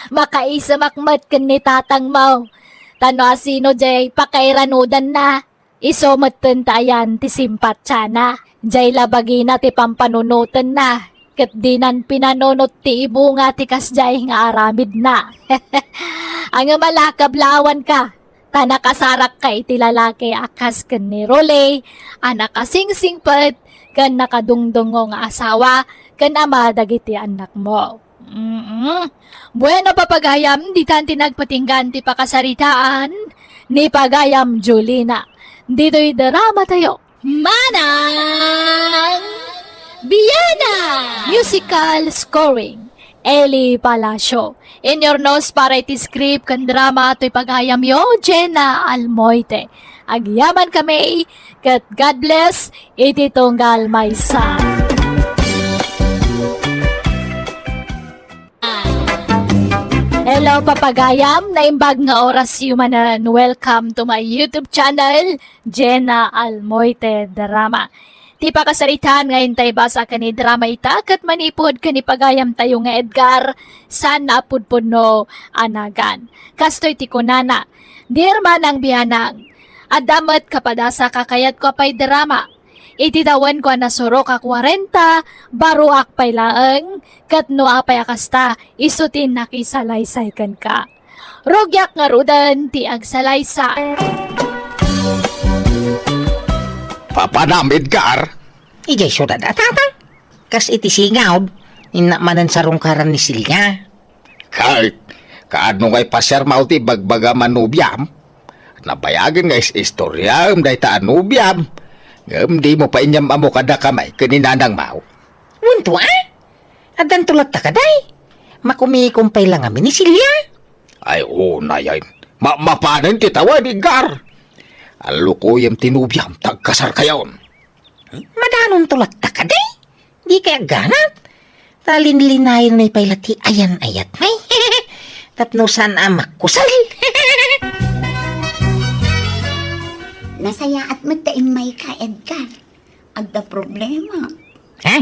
Makaisemak met ken ni tatangmo. Ta no asino jay pakairanudanna, isu metten ta ayan ti simpatiana. Jay la bagina ti pampanunotenna, ket dinan pinanunot ti ibunga ti kasjay nga aramidna. Ngem ala, kablawanka, ta nakasarakka iti lalaki a kas ken ni Rolly, a nakasingsingpet ken nakadungdungngo nga asawa ken ama dagiti annakmo. Mm. Bueno, papagayam, ditan ti nagpatinggan ti pakasaritaan ni Pagayam Julina. Ditoy drama tayo. Manang Biana! Musical scoring, Eli Palacio. Inyurnos para iti script ken drama toy pagayamyo, Jenna Almoite. Agyaman kami, ket God bless iti tunggal maysa. Hello, papagayam. Naimbag nga orasyo manen. Welcome to my YouTube channel, Jenna Almoite Drama. Ti pakasaritaan nga intay basa ken ni drama ita ket manipud ken ni pagayam tayo nga Edgar, saan a pudpudno a nagan. Kastoy ti kunana, "Dear Manang Bianang, adda met kapadasa kakayatko a pay drama. Iti tawenko a nasurok a kuarenta, baruak pay laeng, ket no apay a kasta, isu ti nakisalaysay kenka. Rugiak ngaruden ti agsalaysa." Papanam, Edgar? Idiay siudad a, Tatang? Kas iti singaw, inna manen sarungkaran ni Celia. Kay, kaano nga ipasiarmo ti ibagbagam a nobiam? Nabayagen nga is-istoriam dayta a nobiam. Ngem dimo pay inyam-ammo kadakami ken ni nanangmo. Wenno a? Addanto latta kadi? Makumikom pay la ngamin ni Celia? Ay, unay, ay. Ma-, mapanen ti tawen, Edgar. Allukoyem ti nobiam, ta agkasarkayon. Madanonto latta kadi? Dikay agganat. Ta linlinayon pay la ti ayan-ayatmi. Tapno saan a makkusal. Nasayaat met ta immayka, Edgar. Adda problema. Ha?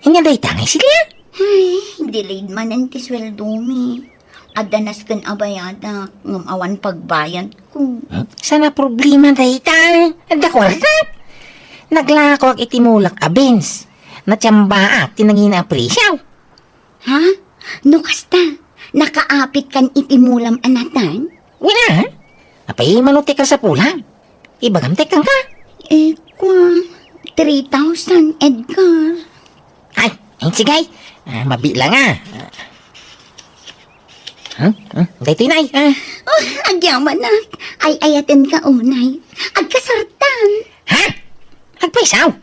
Ania dayta nga, Celia? Ay, delayed manen ti sueldomi. Adda nasken a bayadak, ngem awan pagbayadko. Hmm? Saan a problema dayta? Adda kuarta? Naglakoak iti mulak a beans. Natiambaak ti nangina a presyo. Ha? No kasta, nakaapitkan iti mulam a nateng? Wen a, apay mano ti kasapulan? Ibagam ti kenka. Eh, kua, three thousand, Edgar. Ay, ay, sige. Ah, mabilang a. Hmm? Hmm? Daytoy, Nay. Ah. Oh, agyamanak. Ay-ayatenka unay. Agkasartan. Ha? Agpayso?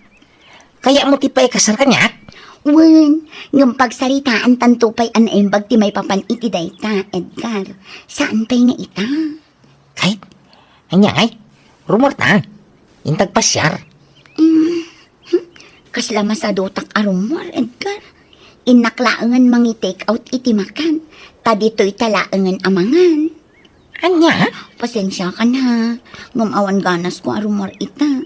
Kayatmo ti paikasar kaniak? Wen, ngem pagsaritaantanto pay a naimbag ti maipapan iti dayta, Edgar. Saan pay nga ita? Kayat? Ania ngay? Rummuarta. Intag pasiar. Mm, hmm. Kasla masadutak a rummuar, Edgar. Innak laengen mangi-take out iti makan, ta ditoyta laengen a mangan. Ania? Pasensiakan ha, ngem awan ganasko a rummuar ita.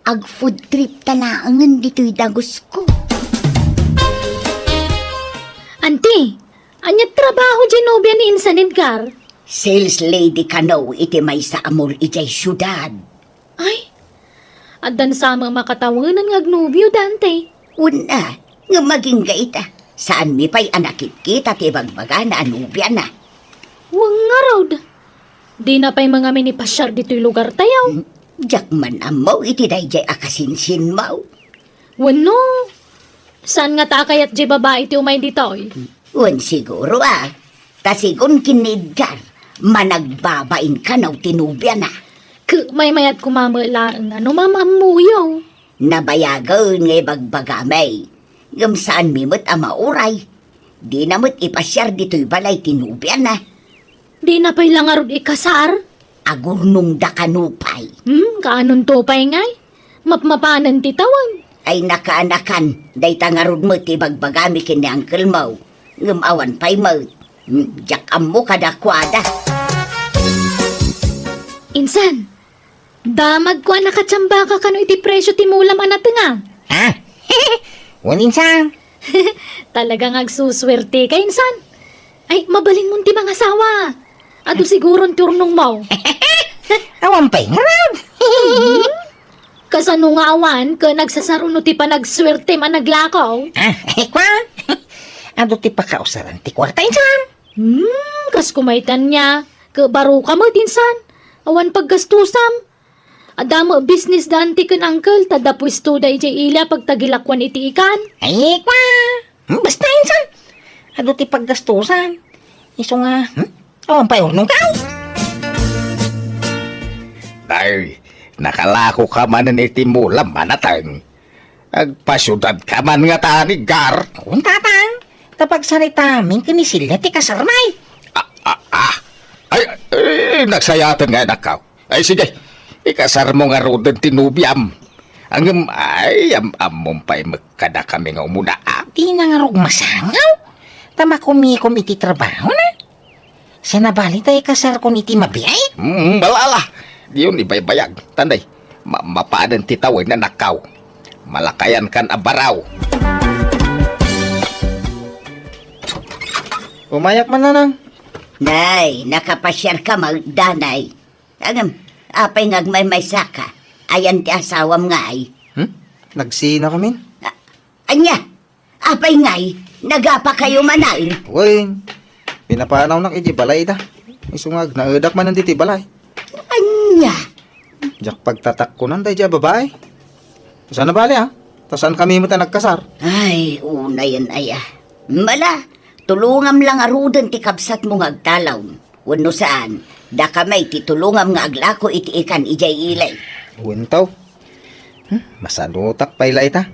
Ag-food tripta laengen ditoy dagusko. Anti, ania ti trabaho diay nobia ni insan Edgar? Sales lady kano iti maysa a mall idiay siudad. Ay, addan sa met makatawengan nga agnobio, Dante. Wen a, ngem agingga ita. Saanmi pay a nakitkita ti ibagbagana a nobiana. Wen ngarud, dina pay mangamin ipasiar ditoy lugartayo. Hmm, diak man ammo iti daydiay a kasinsinmo. Wenno, saan ngata a kayat diay babai ti umay ditoy? Wen siguro a. Ta sigun ken ni Edgar, managbabain kano ti nobiana. Ket maymayat koma met laeng a no maammoyo. Nabayagen nga ibagbagami. Ngem saanmi met a mauray. Dina met ipasiar ditoy balay ti nobiana. Dina pay la ngarud ikasar? Agurnongda kano pay. Hmm, kaanonto pay ngay? Mapmapanen ti tawen. Ay, nakaanakan, dayta ngarud met ti ibagbagami ken ni uncle mo. Ngem awan pay met. Hmm, diak ammo kadakuada. Insan, damagko a nakatiambaka kano iti presio ti mulam a natenga. Ah? Wen, insan. Talagang agsusuerteka, insan. Ay, mabalinmon ti mangasawa. Adu siguron ti urnongmo. Awan pay ngarud. Kasano nga awan ket nagsasaruno ti panagsuertem a naglako? Ah, eh, kua? Adu ti pakausaran ti kuarta, insan. Hmm, kas kumaytan niya. Ket baro ka met, insan. Awan paggastusam. Adda met business da anti ken uncle, ta adda puestoda idiay ili a pagtagilakuan iti ikan. Ay, kua! Hmm, basta, insan. Adu ti paggastusan. Isu nga, hmm? Awan pay urnongko. Ay, nakalako ka manen iti mulam a nateng. Agpasiudad ka man ngata, Edgar. Wen, tatang. Ta pagsaritamin ken ni Celia ti kasarmi. Ah, ah, ah. Ay, ay, nagsayaten nga, anakko. Ay, sige. Ikasarmo ngaruden ti nobiam. Ngem, ay, am-, ammom pay met kadakami nga umuna, ah. Dina ngarud masangaw. Ta makumikom iti trabahona. Saan a bali ta ikasarkon iti mabiit? Mm, ala, ala. Diyon ibaybayag. Tanday, ma-, mapanen ti tawen, anakko. Malakayan kan a baraw. Umayak man, nanang. Nay, nakapasiar ka met, danay. Ngem, apay nga agmaymaysa ka? Ayan ti asawam ngay? Hmm? Nagsina kamin? A-, ania? Apay ngay, nagapa kayo manen? Wen, pinapanawnak iti balay da. Isu nga agnaedak manen diti balay. Ania? Diak pagtatakkonan daydiay a babai. Saan a bali, a? Ta saan kami met a nagkasar. Ay, unayen aya. Mala, tulongam la ngaruden ti kabsatmo nga agtalawm. Wenno saan, dakami ti tulongam nga aglako iti ikan idiay ili. Wen, taw. Hmm, masadutak pay la ita.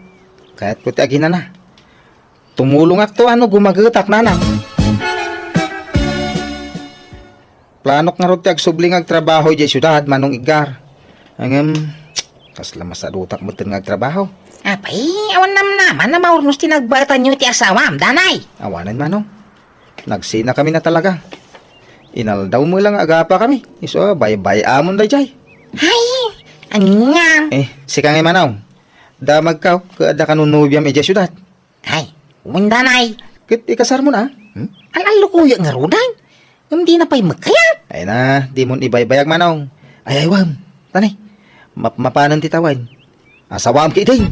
Kayatko ti aginana. Tumulongakto a no gumagetak, nanang. Planok ngarud ti agsubli nga agtrabaho idiay siudad, Manong Edgar. Ngem, kasla masadutak metten nga agtrabaho. Apay, awan namnama a maurnos ti nagbaetanyo iti asawam, danay? Awanen, Manong. Nagsina kami na talaga. Inaldaw met la nga agapa kami. Isu a baybay-amon daydiay. Ay, ania? Eh, sika ngay, Manong. Damagko ket adda kano nobiam idiay siudad. Ay, wen, danay. Ket ikasarmon a? Hmm? Al-allukoyak ngaruden. Ngem dina pay met kayat. Ay na, dimon ibaybayag, Manong. Ay, ay, wen. Tanay, map-, mapanen ti tawen. Asawam ketdin.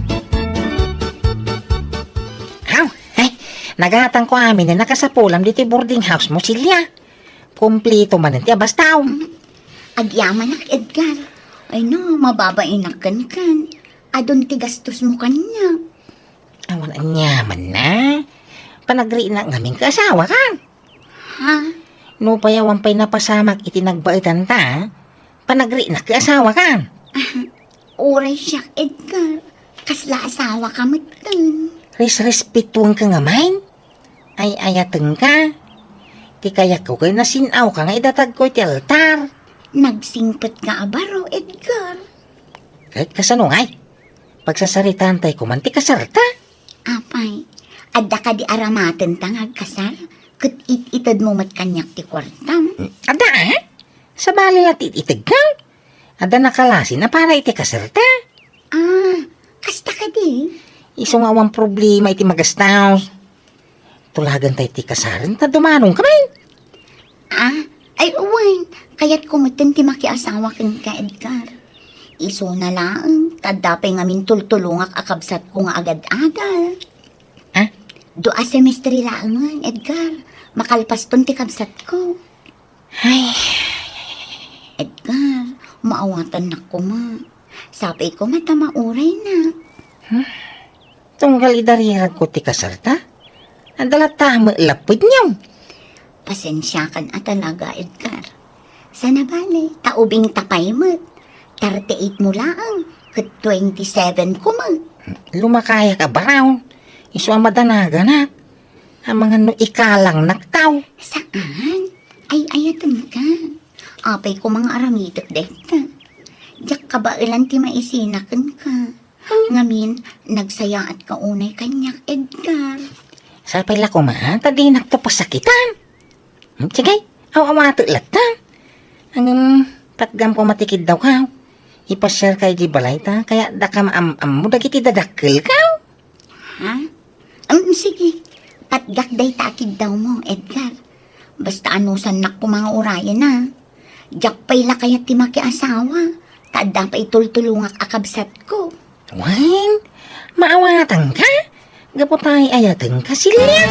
Aw, ay, nagatangko amin a nakasapulam ditoy boarding house mo, Celia. Kumplito manen ti abastaw. Agyamanak, Edgar. Ay na, mababainak kenkan. Adun ti gastos mo kaniak. Awan aniaman na. Panagrinak ngamin ket asawakan. Ha? Nupay awan pay napasamak iti nagbaetanta, panagrinak ket asawakan. Uray siak, Edgar. Kasla asawaka metten. Resrespetuenka ngamin. Ay-ayatenka. Ti kayatko ket nasin-awka nga idatagko iti altar. Nagsingpetka a baro, Edgar. Ket kasano ngay? Pagsasaritaantay koman ti kasarta. Apay, adda kadi aramatenta nga agkasar? Ket it-itedmo met kaniak ti kuartam? Adda, a? Sabali la ti it-itedka. Adda nakalasin a para iti kasarta. Ah, kasta kadi? Isu nga awan problema iti magastos. Tulagantay ti kasaren ta dumanongkamin. Ah, Ay, wen, kayatko metten ti makiasawa kenka, Edgar. Isuna laeng, ta adda pay ngamin tultulongak a kabsatko nga agad-adal. Ah? Dua semestre laengen, Edgar. Makalpaston ti kabsatko. Ay. Edgar, maawatannak koma. Sapay koma ta mauraynak. Hmm? Tunggal idariragko ti kasarta? Adda latta met lapednyo. Pasensiakan a talaga, Edgar. Sana bale, ta ubing ta pay met. Thirty-eight mo laeng, ket twenty-seven ko met. Lumakayak a baraw. Isu a madanaganak. Amangan no ikalangnak taw. Saan? Ay-ayatenka. Apay koma nga aramitek dayta. Diak kabaelan ti maisina kenka. Ngamin, nagsayaatka unay kaniak, Edgar. Sapay la koma, ta dinakto pasakitan. Hmm, sige, aw-awatek latta. Ngem, patgam koma ti kiddawko. Ipasiarka idiay balayta, kayat daka maam-ammo dagiti dadakkelko. Ha? Um, sige. Patgak dayta a kiddawmo, Edgar. Basta anusannak koma nga urayen, a. Diak pay la kayat ti makiasawa, ta adda pay tultulongak a kabsatko. Wen, maawatanka? Gapu ta ay-ayatenka, Celia.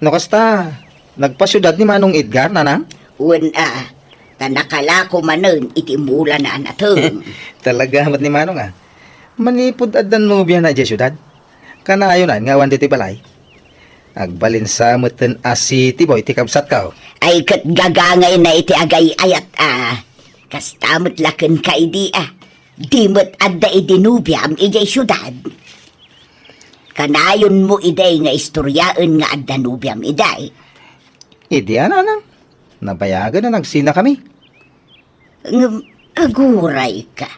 No kasta, nagpasiudad ni Manong Edgar, nanang? Wen a, ta nakalako manen iti mulana a nateng. Talaga met ni Manong a. Manipud adda nobiana idiay siudad? Kanayonan nga awan ditoy balay? Agbalin sa metten a city boy ti kabsatko. Ay ket gagangayna iti agay-ayat a. Kasta met la kenka idi a. Di met adda idi nobiam idiay siudad. Kanayonmo idi nga istoriaen nga adda nobiam idi. Idi a, nanang. Nabayagen a nagsinakami. Ngem agurayka.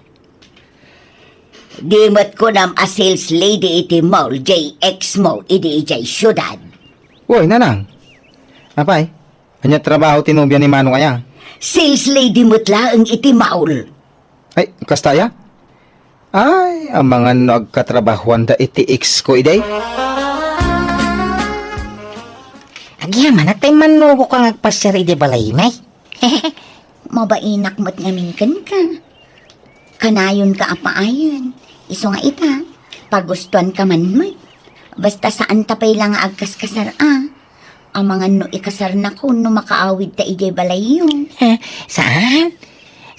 Di met kunam a sales lady iti mall diay ex mo idi idiay siudad. Uy, nanang. Apay, ania trabaho ti nobia ni Manong aya? Sales lady met laeng iti mall. Ay, kasta aya? Ay, amangan no agkatrabahoanda iti ex ko idi. Agyamanak ta immannugoka nga agpasiar idi balaymi. Mabainak met ngamin kenka. Kanayonka a paayen. Isu nga ita, pagustuanka man met. Basta saanta pay la nga agkaskasar a. Amangan no ikasarnakon no makaawidta idiay balayyo. Eh, saan?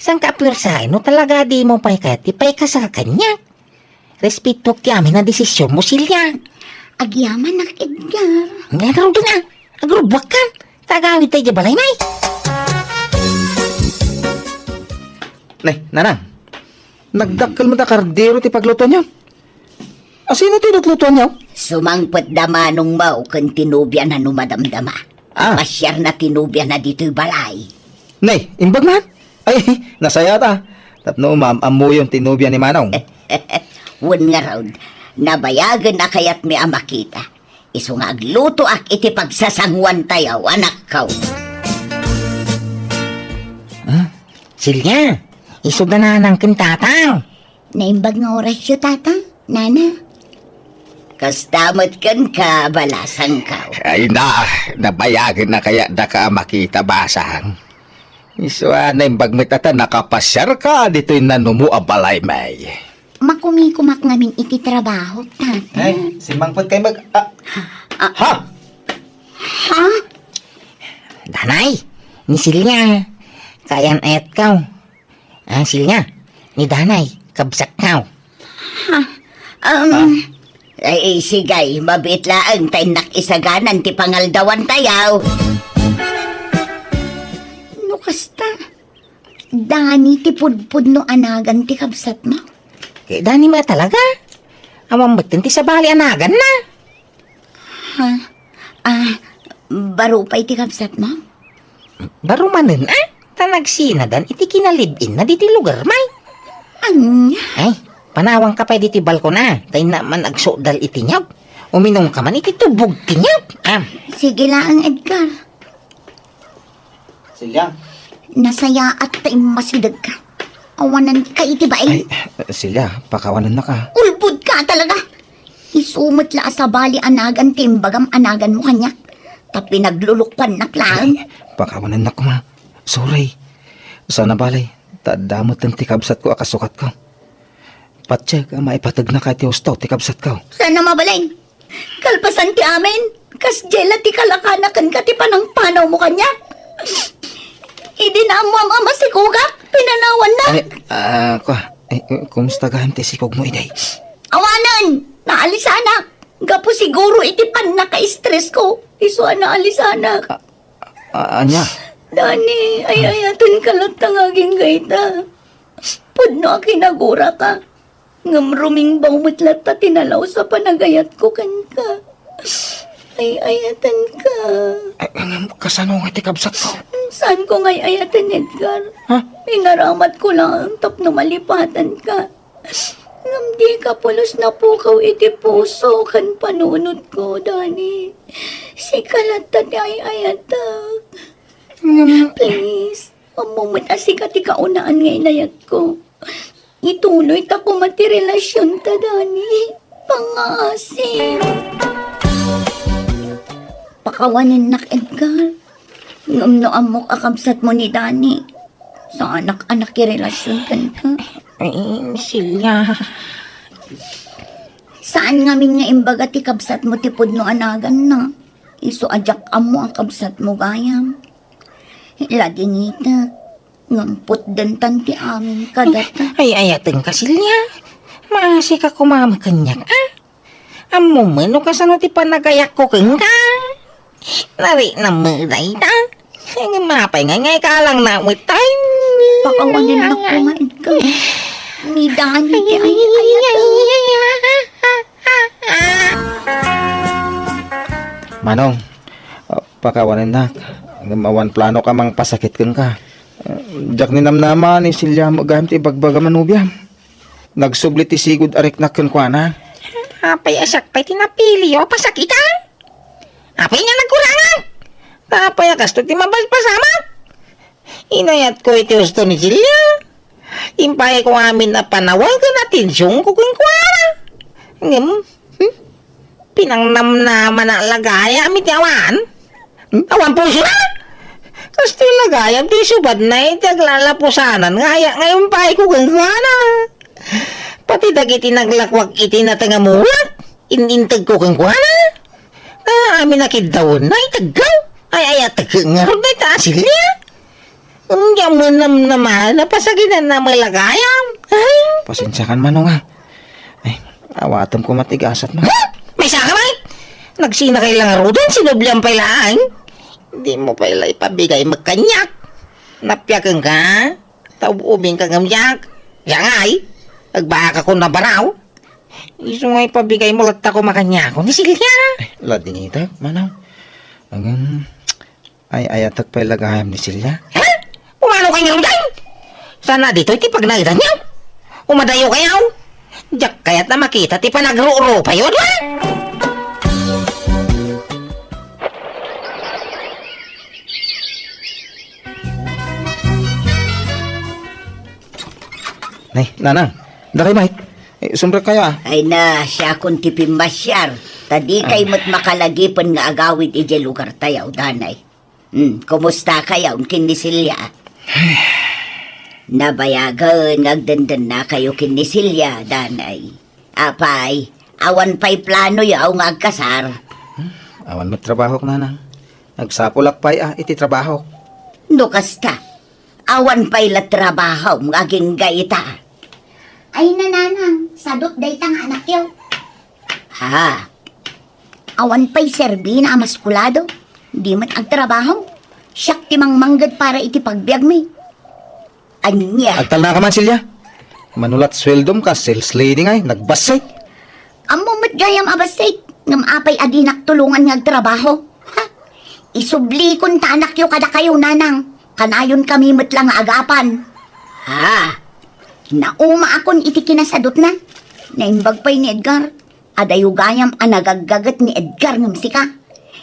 Saanka a puersaen no talaga dimo pay kayat ti paikasar kaniak? Respetoak ti amin a desisionmo, Celia. Agyamanak, Edgar. Ngarud nga, agrubbuakkan. Ta agawidta idiay balaymi. Nay, nanang, nagdakkel met a kardero ti paglutoanyo. Asino ti lutlutoanyo? Sumangpet da manongmo ken ti nobiana no madamdama. Ah. Pasiarna ti nobiana ditoy balay. Nay, imbag man? Ay, nasayaat a. Tapno maam-ammoyon ti nobia ni Manong. Wen ngarud, nabayagen a kayatmi a makita. Isu nga aglutoak iti pagsasangoantayo, anakko. Ah, Celia, isu da nanang ken tatang. Naimbag nga orasyo, tata, nana. Kasta met kenka, balasangko. Ay na, nabayagen a kayat daka a makita, basang. Isu a naimbag met a ta nakapasiarka ditoy nanumo a balaymi. Makumikumak ngamin iti trabaho, tata. Ay, simmangpet kay mag-, ah, ah, ha? Ha? Danay, ni Celia, kaayan-ayatko. Ah, Celia, ni Danay, kabsatko. Ha? Um, ay, sige, mabiit laeng ta innak isaganan ti pangaldawantayo. No kasta, Dani ti pudpudno a nagan ti kabsatmo? Ket Dani met talaga. Awan metten ti sabali a naganna. Ha? Ah, baro pay ti kabsatmo? Baro manen, a? Ta nagsinadan iti kinalib-inna ditoy lugarmi. Ania? Ay, panawanka pay ditoy balkon, a? Ta innak man agsukdal iti niyog. Uminumka man iti tubog ti niyog, a? Sige laeng, Edgar. Celia? Nasayaat ta immasidegka. Awananka iti bain. Ay, Celia, pakawanannaka. Ulbodka talaga. Isu met la a sabali a nagan ti imbagam a naganmo kaniak. Ta pinaglulukwannak laeng. Pakawanennak koma. Sorry. Saan a bale, ta adda metten ti kabsatko a kasukatko. Patiek a maipategnaka iti husto ti kabsatko. Saan a mabalin? Kalpasan ti amin, kasdiay la ti kalakana kenka ti panangpanawmo kaniak. Idi naammoam a masikogak, pinanawannak. Ay, ah, kwa, eh, kumusta gayam ti sikogmo idi? Awanen, naalisanak. Gapu siguro iti pannaka-stress ko, isu a naalisanak. Ah, ah, ania? Dani, ay-ayatenka latta nga agingga ita. Pudno a kinaguraka. Ngem rumingbaw met latta ti nalaus a panagayatko kenka. Ay-ayatenka. Ay, ngem kasano nga ti kabsatko? Saanko nga ay-ayaten, Edgar. Ha? Inaramatko laeng tapno malipatanka. Ngem dika pulos napukaw iti puso ken panunotko, Dani. Sika latta ti ay-ayatek. Ngem please, ammo met a sika ti kaunaan nga inayatko. Ituloy ta koma ti relasionta, Dani. Pangngaasim. Pakawanennak, Edgar. Ngem no ammok a kabsatmo ni Dani, saanak a nakirelasion kenka. Ay, Celia. Saan ngamin nga imbaga ti kabsatmo ti pudno a naganna? Isu a diak ammo a kabsatmo gayam. Ladingitek, ngem putdentan ti amin kadata. Ay, ayatenka, Celia. Maasika koma met kaniak, a? Ammom met no kasano ti panagayatko kenka. Nariknam met dayta. Ngem apay ngay nga ikalang na met tay? Pakawanennak koma, Edgar. Ni Dani ti ay-ayatek. Manong, ah, pakawanennak. Ngem awan planok a mangpasakit kenka. Ah, diak ninamnama ni Celia gayam ti ibagbagam a nobiam. Nagsubli ti sigud a riknak kenkuana. Apay a siak pay ti napiliyo a pasakitan? Apay nga nagkurangan? Apay a kastoy ti mabalpasamak? Inayatko iti husto ni Celia. Impayko amin a panawag ken atensionko kenkuana. Ngem, hmm? Pinangnamnamana la gayam iti awan? Hmm? Awan pusona? Kastoy la gayam ti isubadna iti aglalapusanan nga aya nga impayko kenkuana. Pati dagiti naglakwak iti nateng a mulak, in-integko kenkuana. Amin a kiddawenna, itedko. Ay, ay, ateg ngarud dayta a Celia. Ngem namnama, napasakitanna met la gayam. Ay. Pasensiakan, Manong, a. Ay, awatem koma ti gasatmo. Ha? Maysaka met? Nagsinakay la ngaruden, sinublian pay laeng. Dimo pay la ipabigay met kaniak. Napiakenka? Ta ub-ubingka ngem diak. Diak ngay. Agbaakakon a baraw. Isu nga ipabigaymo latta koma kaniak ni Celia. Ay, ladingitek, Manong. Ngem, ay-ayatek pay la gayam ni Celia. Ha? Umanokay ngaruden? Saan a ditoy ti pagnaedanyo? Umadayokayo. Diak kayat a makita ti panagrurupayo, a? Nay, Nanang, dakay met. Eh, sumrekkayo, a. Ay na, siakon ti pimmasiar. Ta dikay met makalagipen nga agawid idiay lugartayo, danay. Hmm, kumustakayo ken ni Celia? Nabayagen nga agdendennakayo ken ni Celia, danay. Apay, awan pay planoyo nga agkasar? Hmm, awan met trabahok, Nanang. Agsapulak pay a iti trabahok. No kasta, awan pay la trabahom nga agingga ita. Ay na, Nanang, sadut dayta nga anakyo. Ha? Awan pay serbina a maskulado. Di met agtrabahom. Siak ti mangmangged para iti pagbiagmi. Ania? Agtalnaka man, Celia. Mano la't sueldom kas sales lady ngay, nagbassit. Ammo met gayam a bassit, ngem apay a dinak tulongan nga agtrabaho? Ha? Isublikon ta anakyo kadakayo, Nanang. Kanayonkami met la nga agapan. Ha? Naumaakon iti kinasadutna. Naimbag pay ni Edgar. Adayo gayam a nagaggaget ni Edgar ngem sika.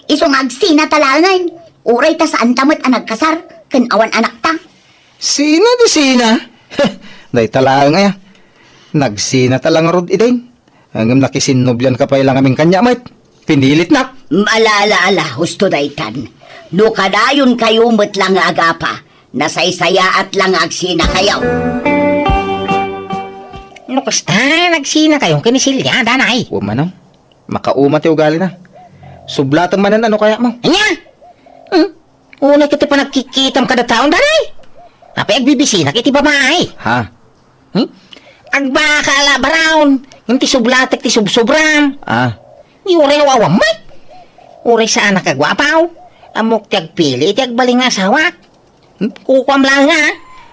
Isu nga agsinata laengen, uray ta saanta met a nagkasar ken awan anakta. Sina di sina? Dayta laeng aya. Nagsinata la ngarud idin. Ngem nakisinnobianka pay la ngamin kaniak met. Pinilitnak. Ala, ala, ala, husto daytan. No kadayonkayo met la nga agapa, nasaysayaat la nga agsinakayo. No kasta, nagsinakayo ken ni Celia, danay. Wa manen. Makauma ti ugalina. Sublatem manen no kayatmo. Ania? Hmm? Unay ket ti panagkikitam kada taon, danay. Apay agbibisinak iti babai? Ha? Hmm? Agbaka la, Brown. Ngem ti sublatek ti subsobram. Ah. Di uray aw-awam met. Uray saanak a guapaw. Ammok ti agpili iti agbalin nga asawak. Hmm? Kukuam laeng nga.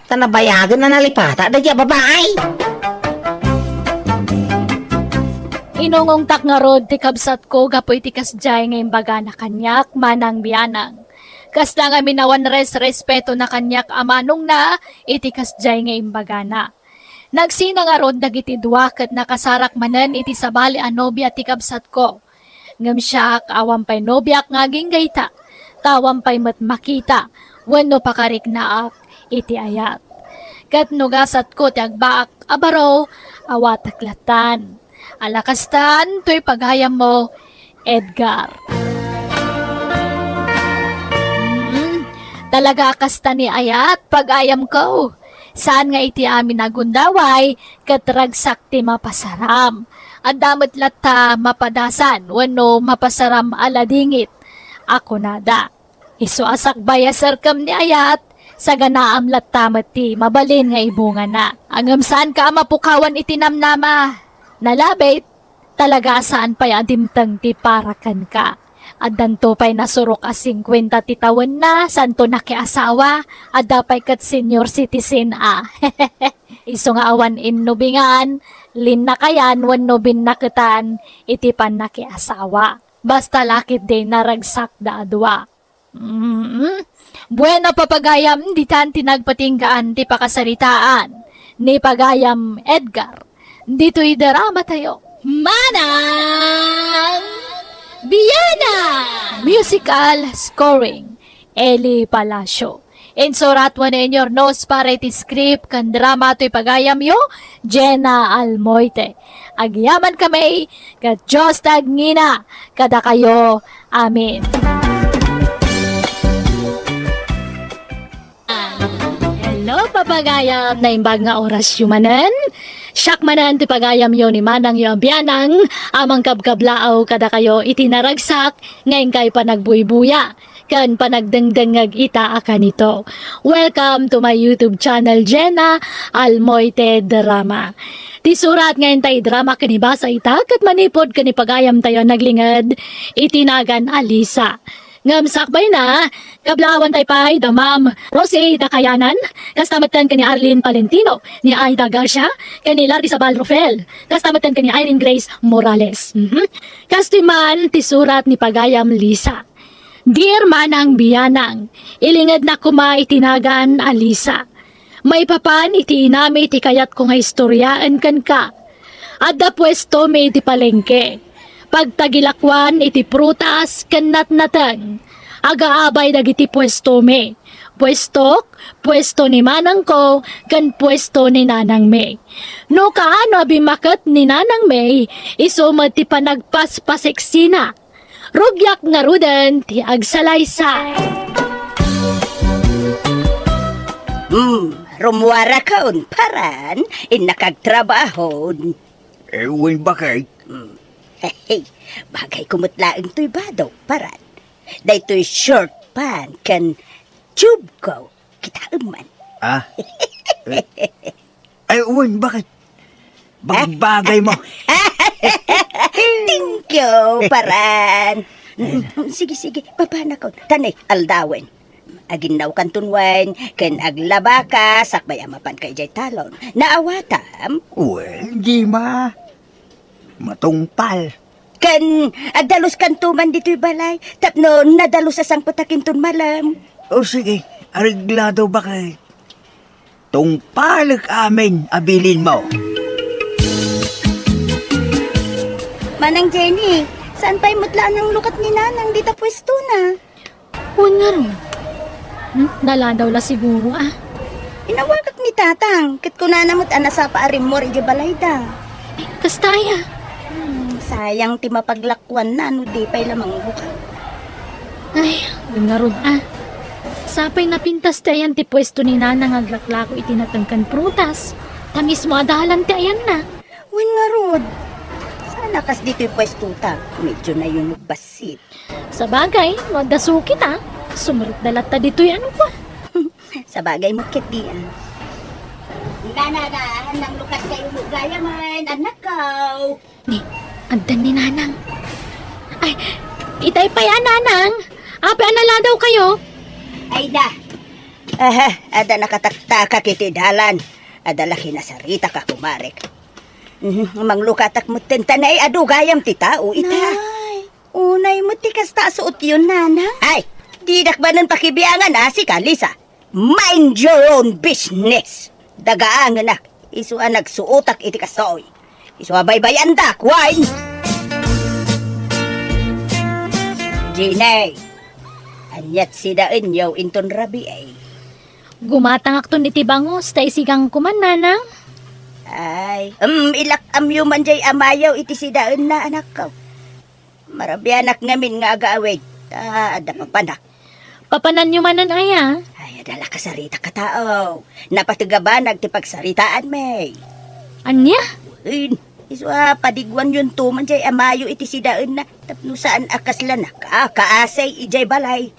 Ta nabayagen a nalipata daydi a babai. Inungongtak ngarud ti kabsatko gapu iti kasdiay nga imbagana kaniak, Manang Bianang. Kasta ngamin a awan res-respetona kaniak a manongna iti kasdiay nga imbagana. Nagsina ngarud dagiti dua ket nakasarak manen iti sabali a nobia ti kabsatko. Ngem siak, awan pay nobiak nga agingga ita, ta awan pay met makita wenno pakariknaak iti ayat. Ket no gasatko ti agbaak a baro, awatek lattan. Ala kastan toy pagayammo, Edgar. Mm, talaga a kasta ni ayat, pagayamko. Saan nga iti amin a gundaway, ket ragsak ti mapasaram. Adda met latta mapadasan wenno mapasaram a ladingit a kunada. Isu a sakbay a serkem ni ayat, saganaam latta met ti mabalin nga ibungana. Ngem saanka a mapukawan iti namnama. Nalabit, talaga a saan pay a dimteng ti para kenka. Addanto pay nasurok a singkuenta ti tawenna, saanto nakiasawa, adda pay ket senior citizen a. Isu nga awan innubingan, linnakayan wenno binnaketan iti pannakiasawa. Basta la ketdi naragsakda a dua. Mm. Bueno, papagayam, ditan ti nagpatinggaan ti pakasaritaan ni pagayam Edgar. Ditoy drama tayo. Manang Biana! Musical scoring, Eli Palacio. Insurat wenno inyurnos para iti script ken drama toy pagayamyo, Jenna Almoite. Agyaman kami, ket Dios ti agngina kadakayo. Amen. Hello, papagayam! Naimbag nga orasyo manen. Siak manen ti pagayamyo ni manangyo a bianang a mangkabkablaaw kadakayo iti naragsak nga inkay panagbuybuya ken panagdengdengngeg ita a kanito. Welcome to my YouTube channel, Jenna Almoite Drama. Ti surat nga intay drama ken ibasa ita ket manipud ken ipagayamtayo a naglinged, iti nagan a Lisa. Ngem sakbayna, kablaawan tay pay da Ma'am Rosie Dakayanan, kasta metten ken ni Arlene Palentino, ni Aida Garcia, ken ni Larrizabal Rufel, kasta metten ken ni Irene Grace Morales. Mhm. Kastoy man ti surat ni pagayam Lisa. Dear Manang Bianang, ilingednak koma iti nagan a Lisa. Maipapan iti inami ti kayatko nga istoriaen kenka. Adda puestomi iti palengke. Pagtagilakuan iti prutas ken natnateng. Agaabay dagiti puestomi. Puestok, puesto ni manangko, ken puesto ni nanangmi. No kaano a bimmaket ni nanangmi, isu met ti panagpaspasiksina. Rugiak ngaruden ti agsalaysay. Hmm, rummuarakon, paran, innakagtrabahon. Eh, wen bakit? Hmm. Hey, bagay ko met laeng toy badok, paran. Daytoy short pant ken tube ko. Kitaem man. Ah? Eh, ay, wen, bakit? Bagbagay mo. Thank you, paran. Mm, sige, sige, papanakon. Tanay, aldawen. Aginnawkanton wen, ken aglabaka, sakbay a mapanka idiay talon. Naawatam? Wen, Jima. Matungpal. Ken agdaluskanto man ditoy balay, tapno nadalus a sangpetak inton malem. O sige, areglado, bakit? Tungpalek amin a bilinmo. Manang Jenny, saan pay met la a nanglukat ni Nanang dita puestona? Wen ngarud. Hmm? Daladaw la siguro, ah. Inawagak ni Tatang, ket kunana met a nasapa a rimmuar idiay balayda. Kasta aya. Hmm, Sayang ti mapaglakuanna no di pay la manglukat. Ay, wen ngarud a. Sapay napintas ti ayan ti puesto ni Nanang nga aglaklako iti natengken prutas. Ta mismo a dalan ti ayanna. Wen ngarud, saan a kas ditoy puestota? Medyo nayunog bassit. Sabagay, no adda sukit a. Sumrekda latta ditoy, ano ba? Sabagay met ketdi a. Nanang, nanglukat kayo mo gayamen, anakko. Ni, addan ni Nanang. Ay, itay pay a, Nanang. Apay a naladaw kayo? Ay da. Aha, adda nakataktakak iti dalan. Adda la kinasaritak a kumarek. Mhm, manglukatak metten ta nay adu gayam ti tao ita. Nay, unay met ti kasta a suotyon, Nanang. Ay, didak manen pakibiangan a, sika, Lisa. Mind your own business. Dagaangenak, isu a nagsuotak iti kastoy. Isu a baybay-andak, wen. Jenny, aniat sidaenyo inton rabii? Gumatangakton iti bangus ta isigangko man, Nanang. Ay, em, ilak-amyo man jay amayo iti sidaenna, anakko. Marabianak ngamin nga agawid. Ta adda papanak. Papananyo manen aya? Ay, adda la kasaritak a tao. Napateg a banag ti pagsaritaanmi. Ania? Wen, isu a padiguanyonto man jay amayo iti sidaenna tapno saan a kasla nakakaasay idiay balay.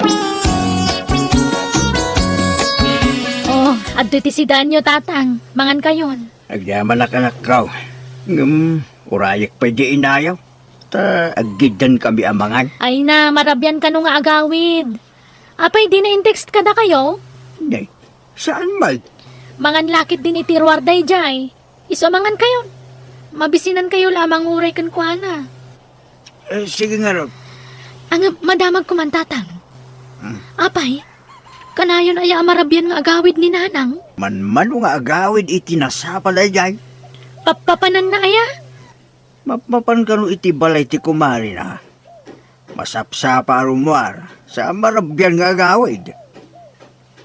Oh, adtoy ti sidaenyo, Tatang. Mangankayon. Agyamanak, anakko. Ngem, urayek pay di inayo. Ta aggiddan kami a mangan. Ay na, marabian kano nga agawid. Apay, di na in-text kadakayo? Nay, saan met? Mangan la ketdin iti ruar daydiay. Isu a mangankayon. Mabisinankayo la a manguray kenkuana. Eh, sige ngarud. Ang madamagko man, Tatang. Hmm. Apay, kanayon aya a marabian nga agawid ni Nanang? Manmano nga agawid iti nasapa daydiay? Papapananna aya? Mapmapan kano iti balay ti kumarina. Masapsapa a rummuar, sa marabian nga agawid.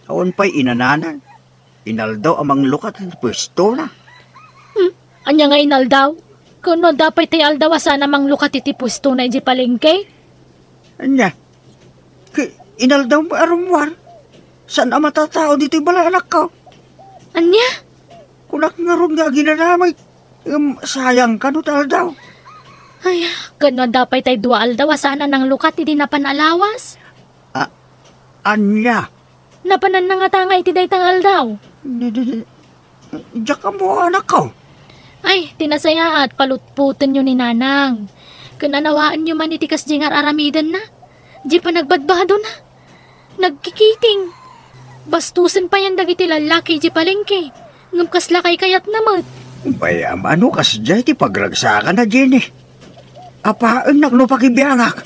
Awan pay inananan. Inaldaw a manglukat iti puestona. Hmm, ania nga inaldaw? Ken no adda pay tay aldaw a saan a manglukat iti puestona idiay palengke? Ania? Ki-, inaldaw met a rummuar. Saan a matatao ditoy balay, anakko? Ania? Kunak ngarud nga aginanamay. Ngem sayang kano ti aldaw. Ay, ken no adda pay tay dua aldaw a saan a nanglukat idi napan a lawas? A-, ania? Napananna ngata nga iti dayta nga aldaw? Di, di, di. Diak ammo, anakko. Ay, ti nasayaat, palutpotenyo ni Nanang. Ken anawaenyo man iti kasdi nga ar-aramidenna. Di panagbadbadona. Nagkikiting. Bastosen payen dagiti lallaki idiay palengke. Ngem kasla kaykayatna met. Bay-am a no kasdiay ti pagragsakana, Jenny. Apaennak no pakibiangak.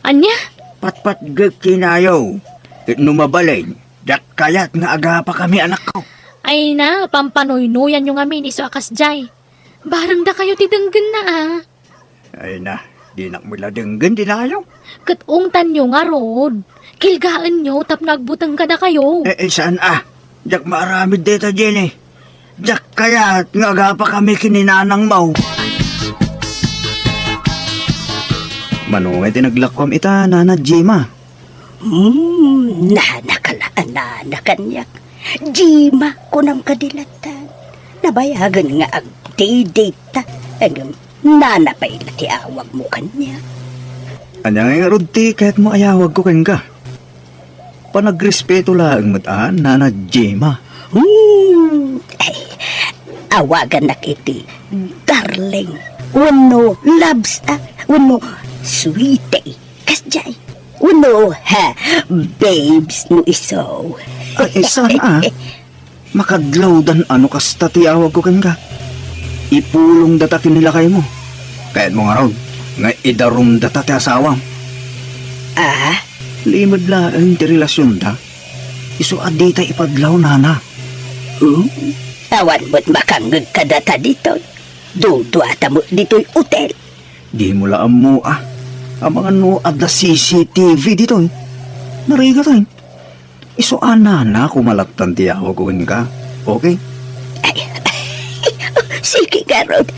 Ania? Patpatgek ti inayo. Ket no mabalin, diak kayat nga agapakami, anakko. Ay na, pampanuynoyanyo ngamin isu a kasdiay. Bareng dakayo ti denggenna a. Ay na, dinak met la denggen ti inayo. Ket ungtanyo ngarud. Kilgaenyo tapno agbuteng kadakayo. Eh, eh, saan a? Diak maaramid dayta, Jenny. Diak kayat nga agapakami ken ni nanangmo. Mano nga iti naglakuam ita, Nana Jima? Hmm, nana ka la a nana kaniak. Jima, kunam kadi latta. Nabayagen nga agdidita. Ngem nana pay la ti awagmo kaniak. Ania ngay ngarud ti kayatmo a yawagko kenka? Panagrespeto laeng met a, Nana Jima. Hmm, ay, awagannak iti darling, wenno loves, a, wenno sweetie. Kasdiay. Wenno, ha, babes no isu. Ay, saan a? Makadlawdan a no kasta ti yawagko kenka. Ipulong data ken ni lakaymo. Kayatmo ngarud nga idarum data ti asawam. Ah? Limed laeng ti relasionda. Isu a dita ipadlaw, nana. Hmm? Awan met makangngeg kadata ditoy. Duduata met ditoy otel. Dimo la ammo a. Amangan no adda C C T V ditoy. Narigat, ay. Isu a nana koma lattan ti yawagko kenka. Okay? Ay, sige ngarud.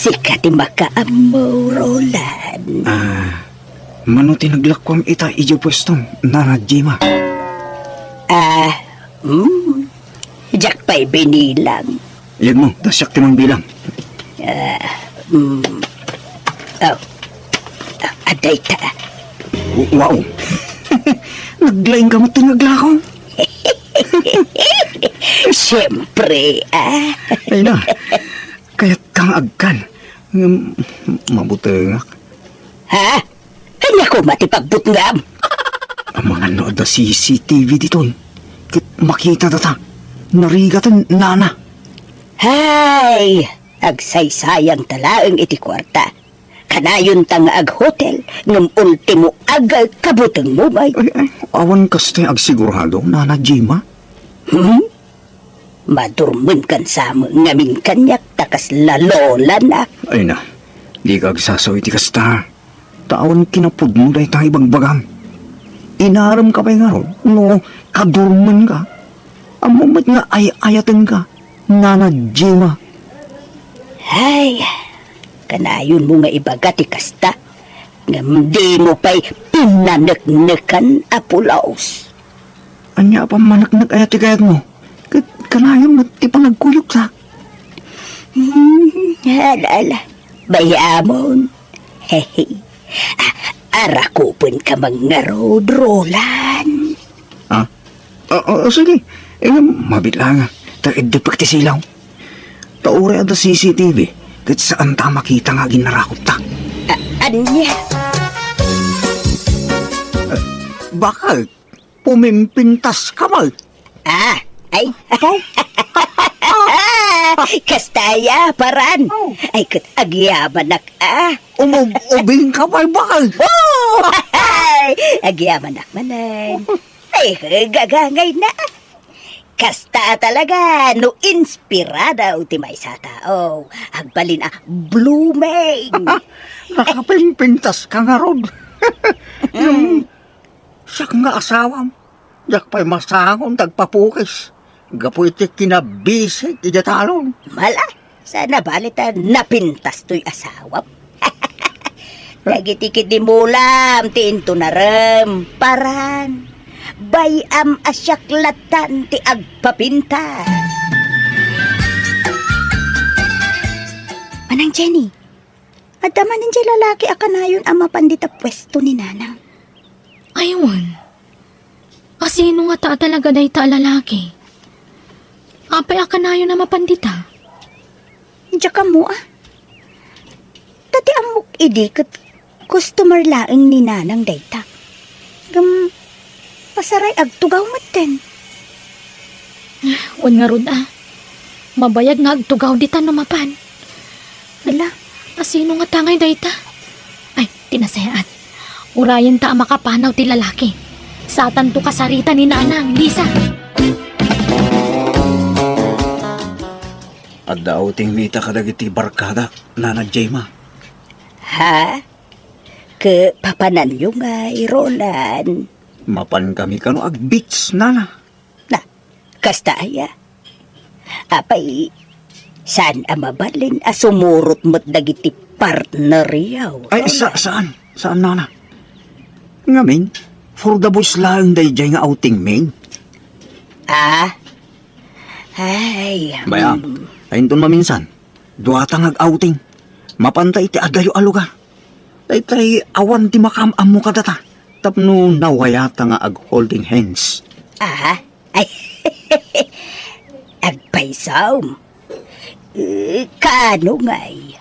Sika ti makaammo, Roland. Ah, mano ti naglakuam ita idiay puestom, Nana Jima? Ah, hmm. Diak pay binilang. Yegmo, ta siak ti mangbilang. Ah, hmm. Oh. Ah, adda ita. W-, wow. Naglaing ka met ti naglako. Siyempre, ah. Ay na. Kayatka nga agkan. Ngem, mabutengak. Ha? Ania koma ti pagbutngam? Amangan no adda C C T V ditoy. Ket makita data. Narigaten, Nana. Hay, agsaysayangta laeng iti kuarta. Kanayonta nga aghotel, ngem ultimo agkabutengmo met. Ay, ay, awan kasta agsigurado, Nana Jima. Hmm? Madurmenkan sa met ngamin kaniak ta kasla lolanak. Ay na, dika agsasaw iti kasta. Ta awan kinapudno dayta ibagbagam. Inaremka pay ngarud no kadurmenka. Ammom met nga ay-ayatenka, Nana Jima. Ay, kanayonmo nga ibaga ti kasta, ngem dimo pay pinnaneknekan a pulos. Ania a pammaneknek aya ti kayatmo? Ket kanayon met ti panagkuyogta. Hmm, ala, ala. Bay-amon. Hehe. A-, arakupenka man ngarud, Roland. Ah? Ah, ah, sige. Eh, mabit lang. Ta iddepek ti silaw. Ta uray adda C C T V, ket saanta a makita nga aginnarakupta. A-, ania? Bakit? Pumimpintas ka man. Ah, ay. Apo? Kasta aya, paran. Oh. Ay, ket agyamanak, ah. Umub-ubing ka pay, bakal? Oh! Ay, agyamanak manen. Ay, gagangay na. Kasta talaga, no inspirado ti maysa a tao. Agbalin a blooming. Nakapimpintas ka ngarud. Mm. Siak nga asawam, diak pay masangon ti agpapukis gapu iti kinabisik idiay talon. Mala, saan a bali ta napintas toy asawam. Dagiti kidimulam ti intunarem, paran. Bay-am a siak latan ti agpapintas. Manang Jenny, adda manen diay lalaki a kanayon a mapan dita puesto ni Nanang? Ay, wen. A sino ngata a talaga dayta a lalaki? Apay a kanayon a mapan dita? Diak ammo, a. Ta ti ammok idi ket customer laeng ni Nanang dayta. Ngem, pasaray agtugaw metten. Wen ngarud a. Mabayag nga agtugaw dita no mapan. Ala, a sino ngata ngay dayta? Ay, ti nasayaat. Urayenta a makapanaw ti lalaki. Satanto kasarita ni Nanang, Lisa. Adda outing mi ita kadagiti barkadak, Nana Jema. Ha? Ket papananyo ngay, Roland? Mapan kami kano ag-beach, Nana. Na, kasta aya? Apay, saan a mabalin a sumurot met dagiti partneryo? Ay, sa-, saan? Saan, Nana? Ngamin, for the boys laeng daydiay nga outing min. Ah? Ay, Bay-am, mm. Ay, inton maminsan, duata nga ag-outing. Mapanta iti adayo a lugar. Daytay awan ti makaam-ammo kadata tapno nawayata nga ag-holding hands. Aha. Ay, agpaysom. Eh, kaano ngay?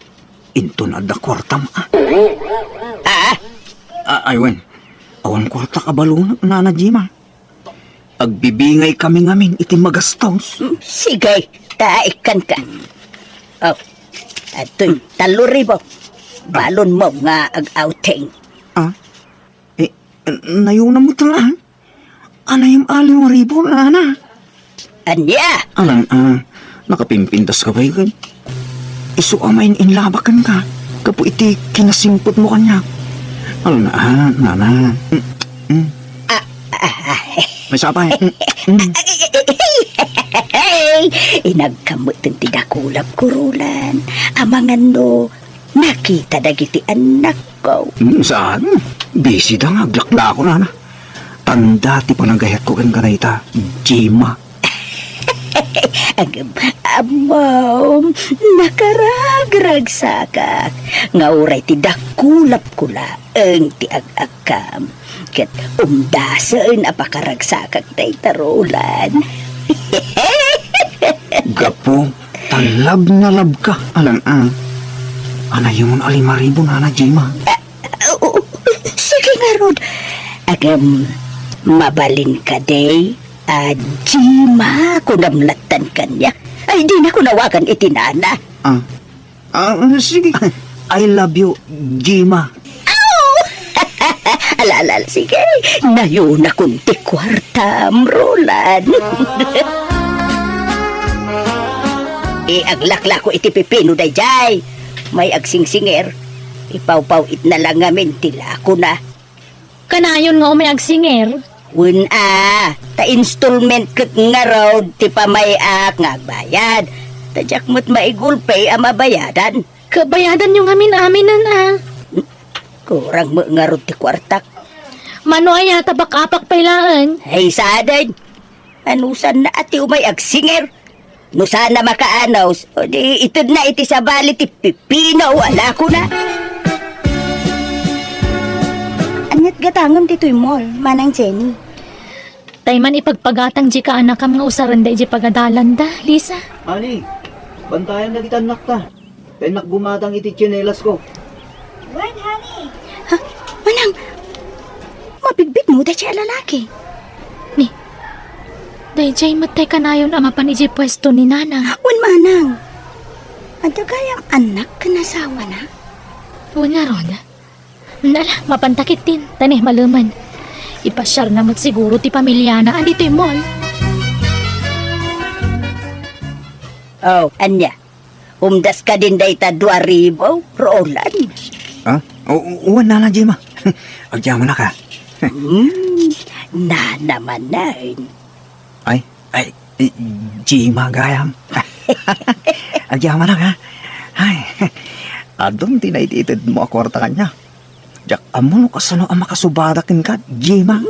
Inton adda kuartam, a. Ah? A-, ay, wen. Awan kuartak a balonek, Nana Jema. Agbibingay kami ngamin iti magastos. Mm, sige, ta ikkanka. Oh, adtoy, tallo ribu. Balonmo nga ag-outing. Ah? Eh, nayonam met lang. Anayam a lima ribu, Nana. Ania? Alan, ah, nakapimpintas ka pay ken. Isu a main-inlabak kenka gapu iti kinasingpetmo kaniak. Alan, ah, Nana. Mm, mm. Ah, ah, ah. Maysa pay. Mm, mm. Ay, Inagkam met ti dakulap ko, Roland. Amangan no nakita dagiti annakko. Hmm, saan? Busy da nga aglaklako, nana. Tanda ti panagayatko kenka dayta, Gemma. Agam, amom, nakaragragsakak nga uray ti dakulap ko laeng ti ag-agkam. Ket umdasen a pakaragsakak dayta, Roland. Gapu ta love na love ka, alan a. Anayon a lima ribu, nana Gemma. Ah, oo, sige ngarud. Agam, mabalin kadi a Gemma kunam lattan kaniak. Ay, dinako awagan iti nana. Ah, ah, sige. I love you, Gemma. Aw! Ala, ala, ala, sige. Nayonakon ti kuartam, Roland. Eh, aglaklako iti pipino dayjay. May agsingsingir. Ipawpaw-itna lang ngamin ti lakona. Kanayon nga umay agsinger? Wen a, ta installment ket ngarud ti pamay-ak nga agbayad. Ta diak met maigulpe a mabayadan. Ket bayadanyo ngamin aminen a. Kurang met ngarud ti kuartak. Mano aya ta bak-apak pay laeng? Ay, sadin. Anusanna a ti umay agsinger? No saan a makaanus, o di itedna iti sabali ti pipino a lakona. Aniat gatangem ditoy mall, Manang Jenny? Tay man ipagpagatang di kaanakam nga usaren daydi pagadalanda, Lisa. Ani, bantayan dagiti annakta. Tennak gumatang iti tsinelas ko. Wen, honey. Ha? Manang, mabigbigmo daydi a lalaki? Ni, daydiay met tay kanayon a mapan idiay puesto ni Nanang. Wen, Manang. Adda gayam annak ken asawana? Wen ngarud. Nala, mapanta ketdin. Ta ni, malemen. Ipasiarna met siguro ti pamiliana ditoy mall. Oh, ania? Umdas kadin dayta dua ribu, Roland? Ah? O, o, wen, Nana Gemma. Agyamanak a. Hmm, nana manen. Ay, ay, eh, Gemma gayam. Agyamanak a. Ay, adun ti naititedmo a kuarta kaniak. Diak ammo no kasano a makasubada kenka, Gemma.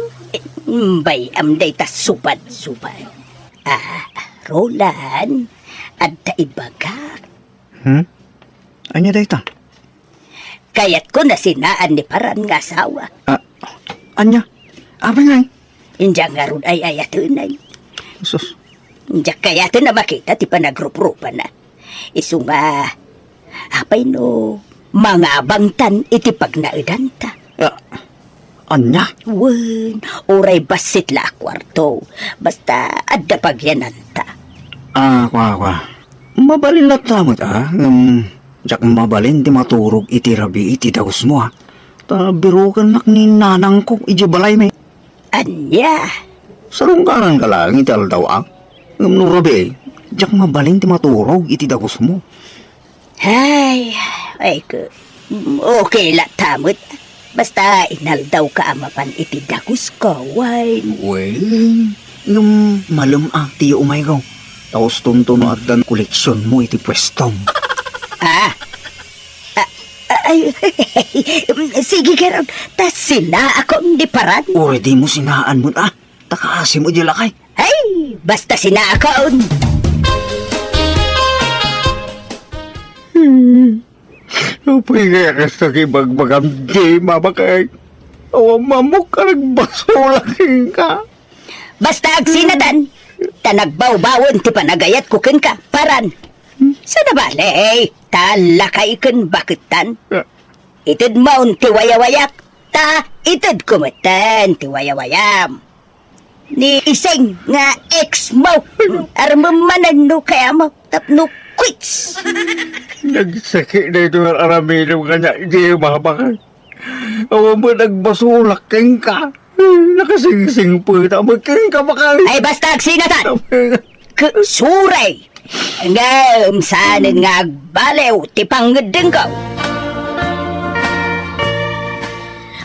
Hmm, bay-am dayta subad-subad. Ah, Roland, adda ibagak. Hmm? Ania dayta? Kayatko a sinaan ni Paran nga asawa. Ah, ania? Apay ngay? India ngarud ay-ayaten ay. Sus. India kayaten a makita ti panagruprupana. Isu nga, apay no mangabangtan iti pagnaedanta? Ah, Ania? Wen, uray bassit la a kuarto. Basta, adda pagyananta. Ah, kua, kua. Mabalin latta met, ah, ngem diak mabalin ti maturog iti rabii ti dagusmo, ah. Ta birokennak ni nanangko iti balaymi. Ania? Sarungkaranka laeng iti aldaw, ah. Ngem no rabii, diak mabalin ti maturog iti dagusmo. Ay, ay, ke-, okay latta met. Basta inaldawka a mapan iti dagusko, wen. Wen, ngem malem a ti umayko. Ta ustonto no addan koleksionmo iti puestom. Ah, ah, ah, ay, sige, garud, ta sinaakon ni Paran. Uray dimo sinaan met, ah. Ta kaasi met diay lakay. Ay, basta sinaakon. Hmm. Apay kaya kasta ti ibagbagam, Gemma, bakay? Awan mamok a nagbasolak kenka. Basta agsinatan, ta nagbawbawen ti panagayatko kenka, Paran. Saan a bale, ta lakay ken bakettan. Ah. Itedmon ti wayawayak, ta itedko metten ti wayawayam. Ni Iseng nga ex mo. Armem manen no kayam tapno quits. Nagsakit daytoy nga ar-aramidem kaniak, Gemma, bakay. Awan met nagbasolak kenka. Nakasingsingpet met kenka, bakay. Ay, basta agsinatan. Ket uray. Ngem saanen nga agbaliw ti pangngeddengko.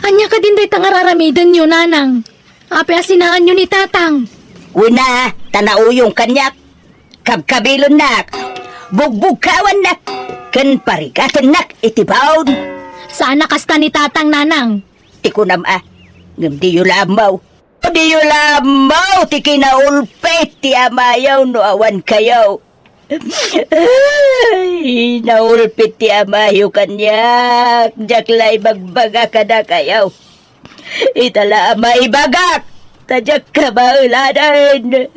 Ania kadin dayta nga ar-aramidenyo, Nanang? Apay a sinaanyo ni Tatang? Wen a, ta nauyong kaniak. kabkabilennak, bugbugkawannak, ken parigatennak iti baon. Saan a kasta ni Tatang, Nanang. Ti kunam a, ngem diyo la ammo. Diyo la ammo ti kinaulpit ti amayo no awan kayo. Ay, naulpit ti amayo kaniak. Diak la ibagbaga kadakayo. Ita la a maibagak, ta diak kabaelanen.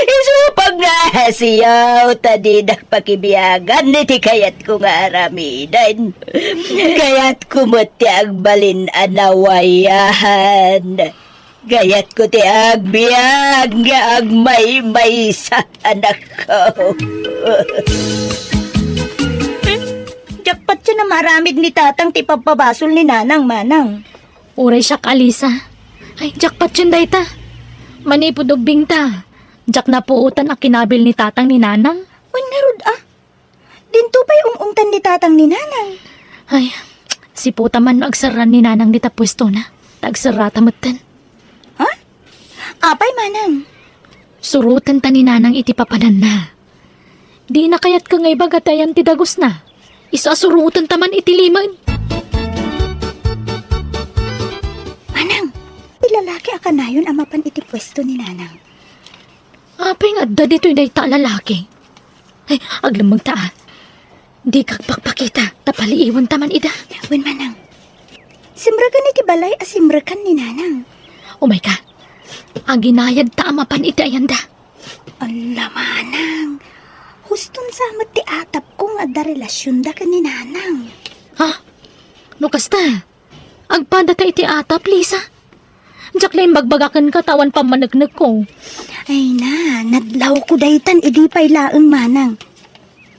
Isu pagngasiyo, ta dinak pakibiagan iti kayatko nga aramiden. Kayatko met ti agbalin a nawayahan. Kayatko ti agbiag nga agmaymaysa, anakko. Diak patien a maaramid ni Tatang ti pappabasol ni Nanang, Manang. Uray siak, Alisa. Ay, diak patien dayta. Manipud ubbingta, diak napuotan a kinabil ni Tatang ni Nanang. Wen ngarud a? Dinto pay ung-ungtan ni Tatang ni Nanang. Ay, siputa man no agserran ni Nanang dita puestona. Ta agserrata metten. Ha? Apay, Manang? Surotenta ni Nanang iti papananna. Dina kayatko nga ibaga ti ayan ti dagusna. Isu a surotenta man iti limen. Manang, ti lalaki a kanayon a mapan iti puesto ni Nanang. Apay nga adda ditoy dayta a lalaki? Ay, aglemmegta a. Dika agpakpakita, ta paliiwenta man ida. Wen, Manang. Simrekan iti balay a simrekan ni Nanang. Umayka. Aginayadta a mapan iti ayanda. Alla, Manang. Huston sa met ti atapko nga adda relasionda ken ni Nanang. Ha? No kasta, agpadaka iti atap, Lisa. Diak la imbagbaga kenka ta awan pammaneknekko. Ay na, nadlawko daytan idi pay laeng, Manang.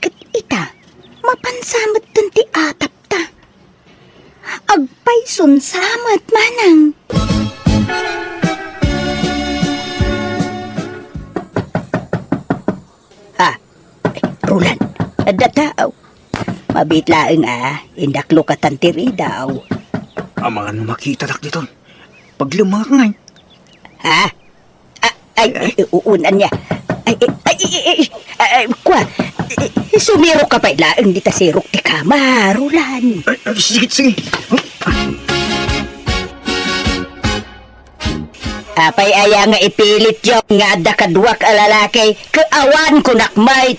Ket ita, mapan sa metten ti atapta. Agpayson sa met, Manang. Ha? Ay, Roland, adda tao. Mabiit laeng a, indaklokatan ti ridaw. Amangan no makitadak diton. Paglemmengak ngay. Ha? Ah, ay, ay, uun, ania. Ay, ay, ay, ay, ay, ay, ay, kua. Ay, sumirok ka pay laeng dita sirok ti kama, Roland. Ay, ay, sige, sige. Apay aya nga ipilityo nga adda kaduak a lalaki, ket awan kunak met.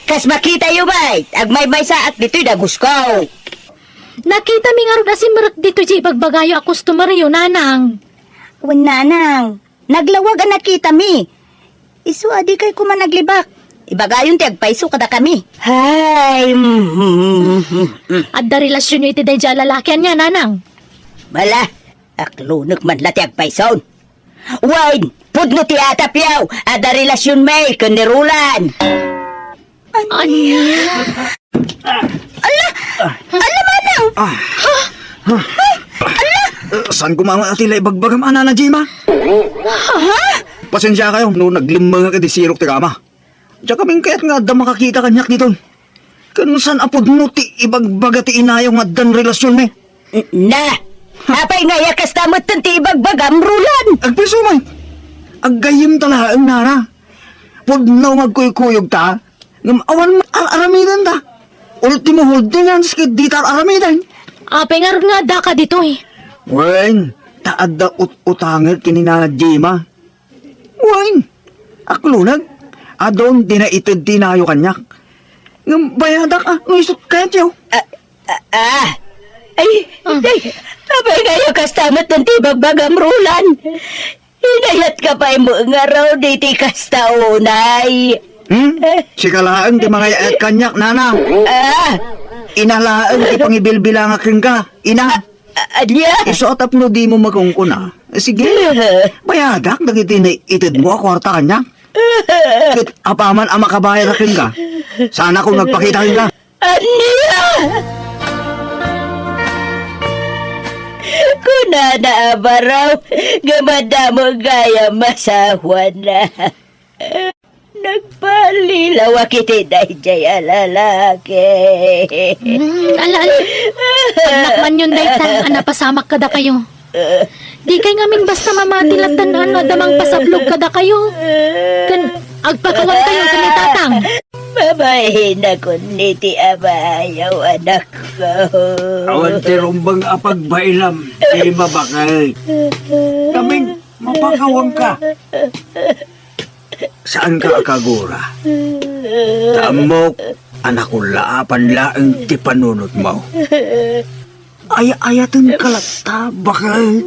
Kas makitayo met, agmaymaysaak ditoy dagusko. Nakitami ngarud a simrek ditoy diay ibagbagayo a customeryo, Nanang. Wen, Nanang, naglawag a nakitami. Isu a dikay koma naglibak. Ibagayon ti agpayso kadakami. Hay, mm, mm, mm, mm. Adda relasionyo iti daydiay a lalaki, ania, Nanang? Bala, aklonek man la ti agpayson. Wen, pudno ti atapyo, adda relasionmi ken ni Roland. Ania? Alla! Alla, Manang! Ah. Ha? Ay, alla! Eh, saan ko mamati la ibagbagam, Nana Jima? Ha? Pasensiakayo no naglemmengak iti sirok ti kama. Diak amin kayat nga adda makakita kaniak ditoy. Ken saan a pudno ti ibagbaga ti inayo nga addan relasionmi? Na! Apay nga aya kasta metten ti ibagbagam, Roland? Agpayso met. Aggayyemta laeng, Nana. Pudno nga agkuykuyogta, ngem awan met ar-aramidenta. Ultimo holdingan ket dita ar-aramiden. Apay ngarud nga addaka ditoy? Wen, ta adda ut-utangek ken ni Nana Jima. Wen, akloneg, adun ti naited ti inayo kaniak. Ngem bayadak a, no isut kayatyo. Ah, ah, ah. Ay, ah. Ay, apay nga aya kasta metten ti ibagbagam, Roland? Inayatka pay met ngarud iti kasta unay. Hmm? Sika laeng ti mangay-ayat kaniak, Nana. Ah. Ina laeng ti pangibilbilangak kenka, ina. A-, ania? Isu a tapno dimo makunkuna. Sige. Bayadak dagiti naitedmo a kuarta kaniak. Ket apaman a makabayadak kenka, saanakon nga agpakita kenka. Ania? Kunana a baro nga madamo gayam masawana. Nagpalilawak iti daydiay a lalaki. Hmm, ala, ala. Annakmanyon dayta a napasamak kadakayo. Dikay ngamin basta mamati latta no adda mangpasablog kadakayo. Ken Agpakawankayo ken ni Tatang. Mabainakon ni ti amayo, anakko. Awan ti rumbeng a pagbailam, ti mabakay. Kaming mapakawanka. Saanka a kagura. Ta ammok a nakullaapan laeng ti panunotmo. Ay-ayatenka latta, bakay.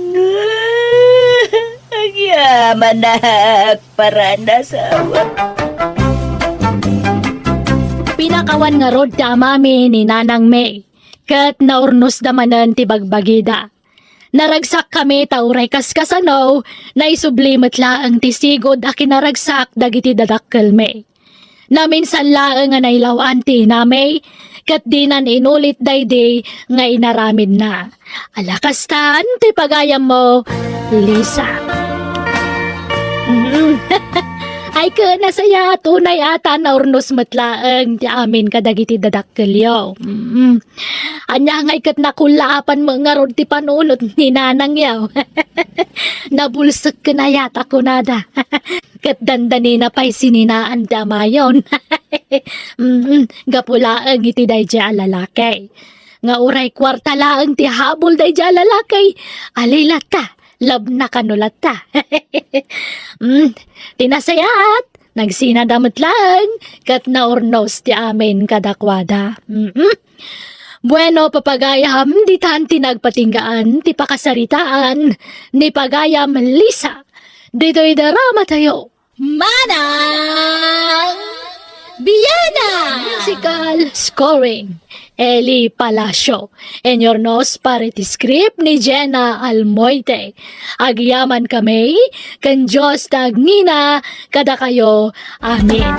Agyamanak, paranasawa. Pinakawan ngarud ti amami ni Nanang May, ket naurnosda manen ti bagbagida. Naragsakkami ta uray kaskasano, naisubli met laeng ti sigud a kinaragsak dagiti dadakkelmi. Naminsan laeng a nailaw-an ti inami, ket dinan inulit daydi nga inaramidna. Ala kastan ti pagayammo, Lisa. Mm. Ay, ket nasayaat, unay ata naurnos met laeng ti amin kadagiti dadakkelyo. Mm. Ania ngay ket nakullaapan met ngarud ti panunot ni nanangyo. Nabulsek ken ayat a kunada. Ket dandanina pay sininaan ti amayon. Mm, gapu laeng iti daydi a lalaki. Nga uray kuarta laeng ti habol daydi a lalaki, ali latta, labna kano latta. Mm, ti nasayaat, nagsinada met laeng, ket naurnos ti amin kadakuada. Mm-mm. Bueno, papagayam, ditan ti nagpatinggaan ti pakasaritaan ni Pagayam Lisa. Ditoy drama tayo. Manang Biana! Musical scoring, Eli Palacio. Inurnos para iti script ni Jenna Almoite. Agyaman kami, ken Dios ti agngina kadakayo. Amen.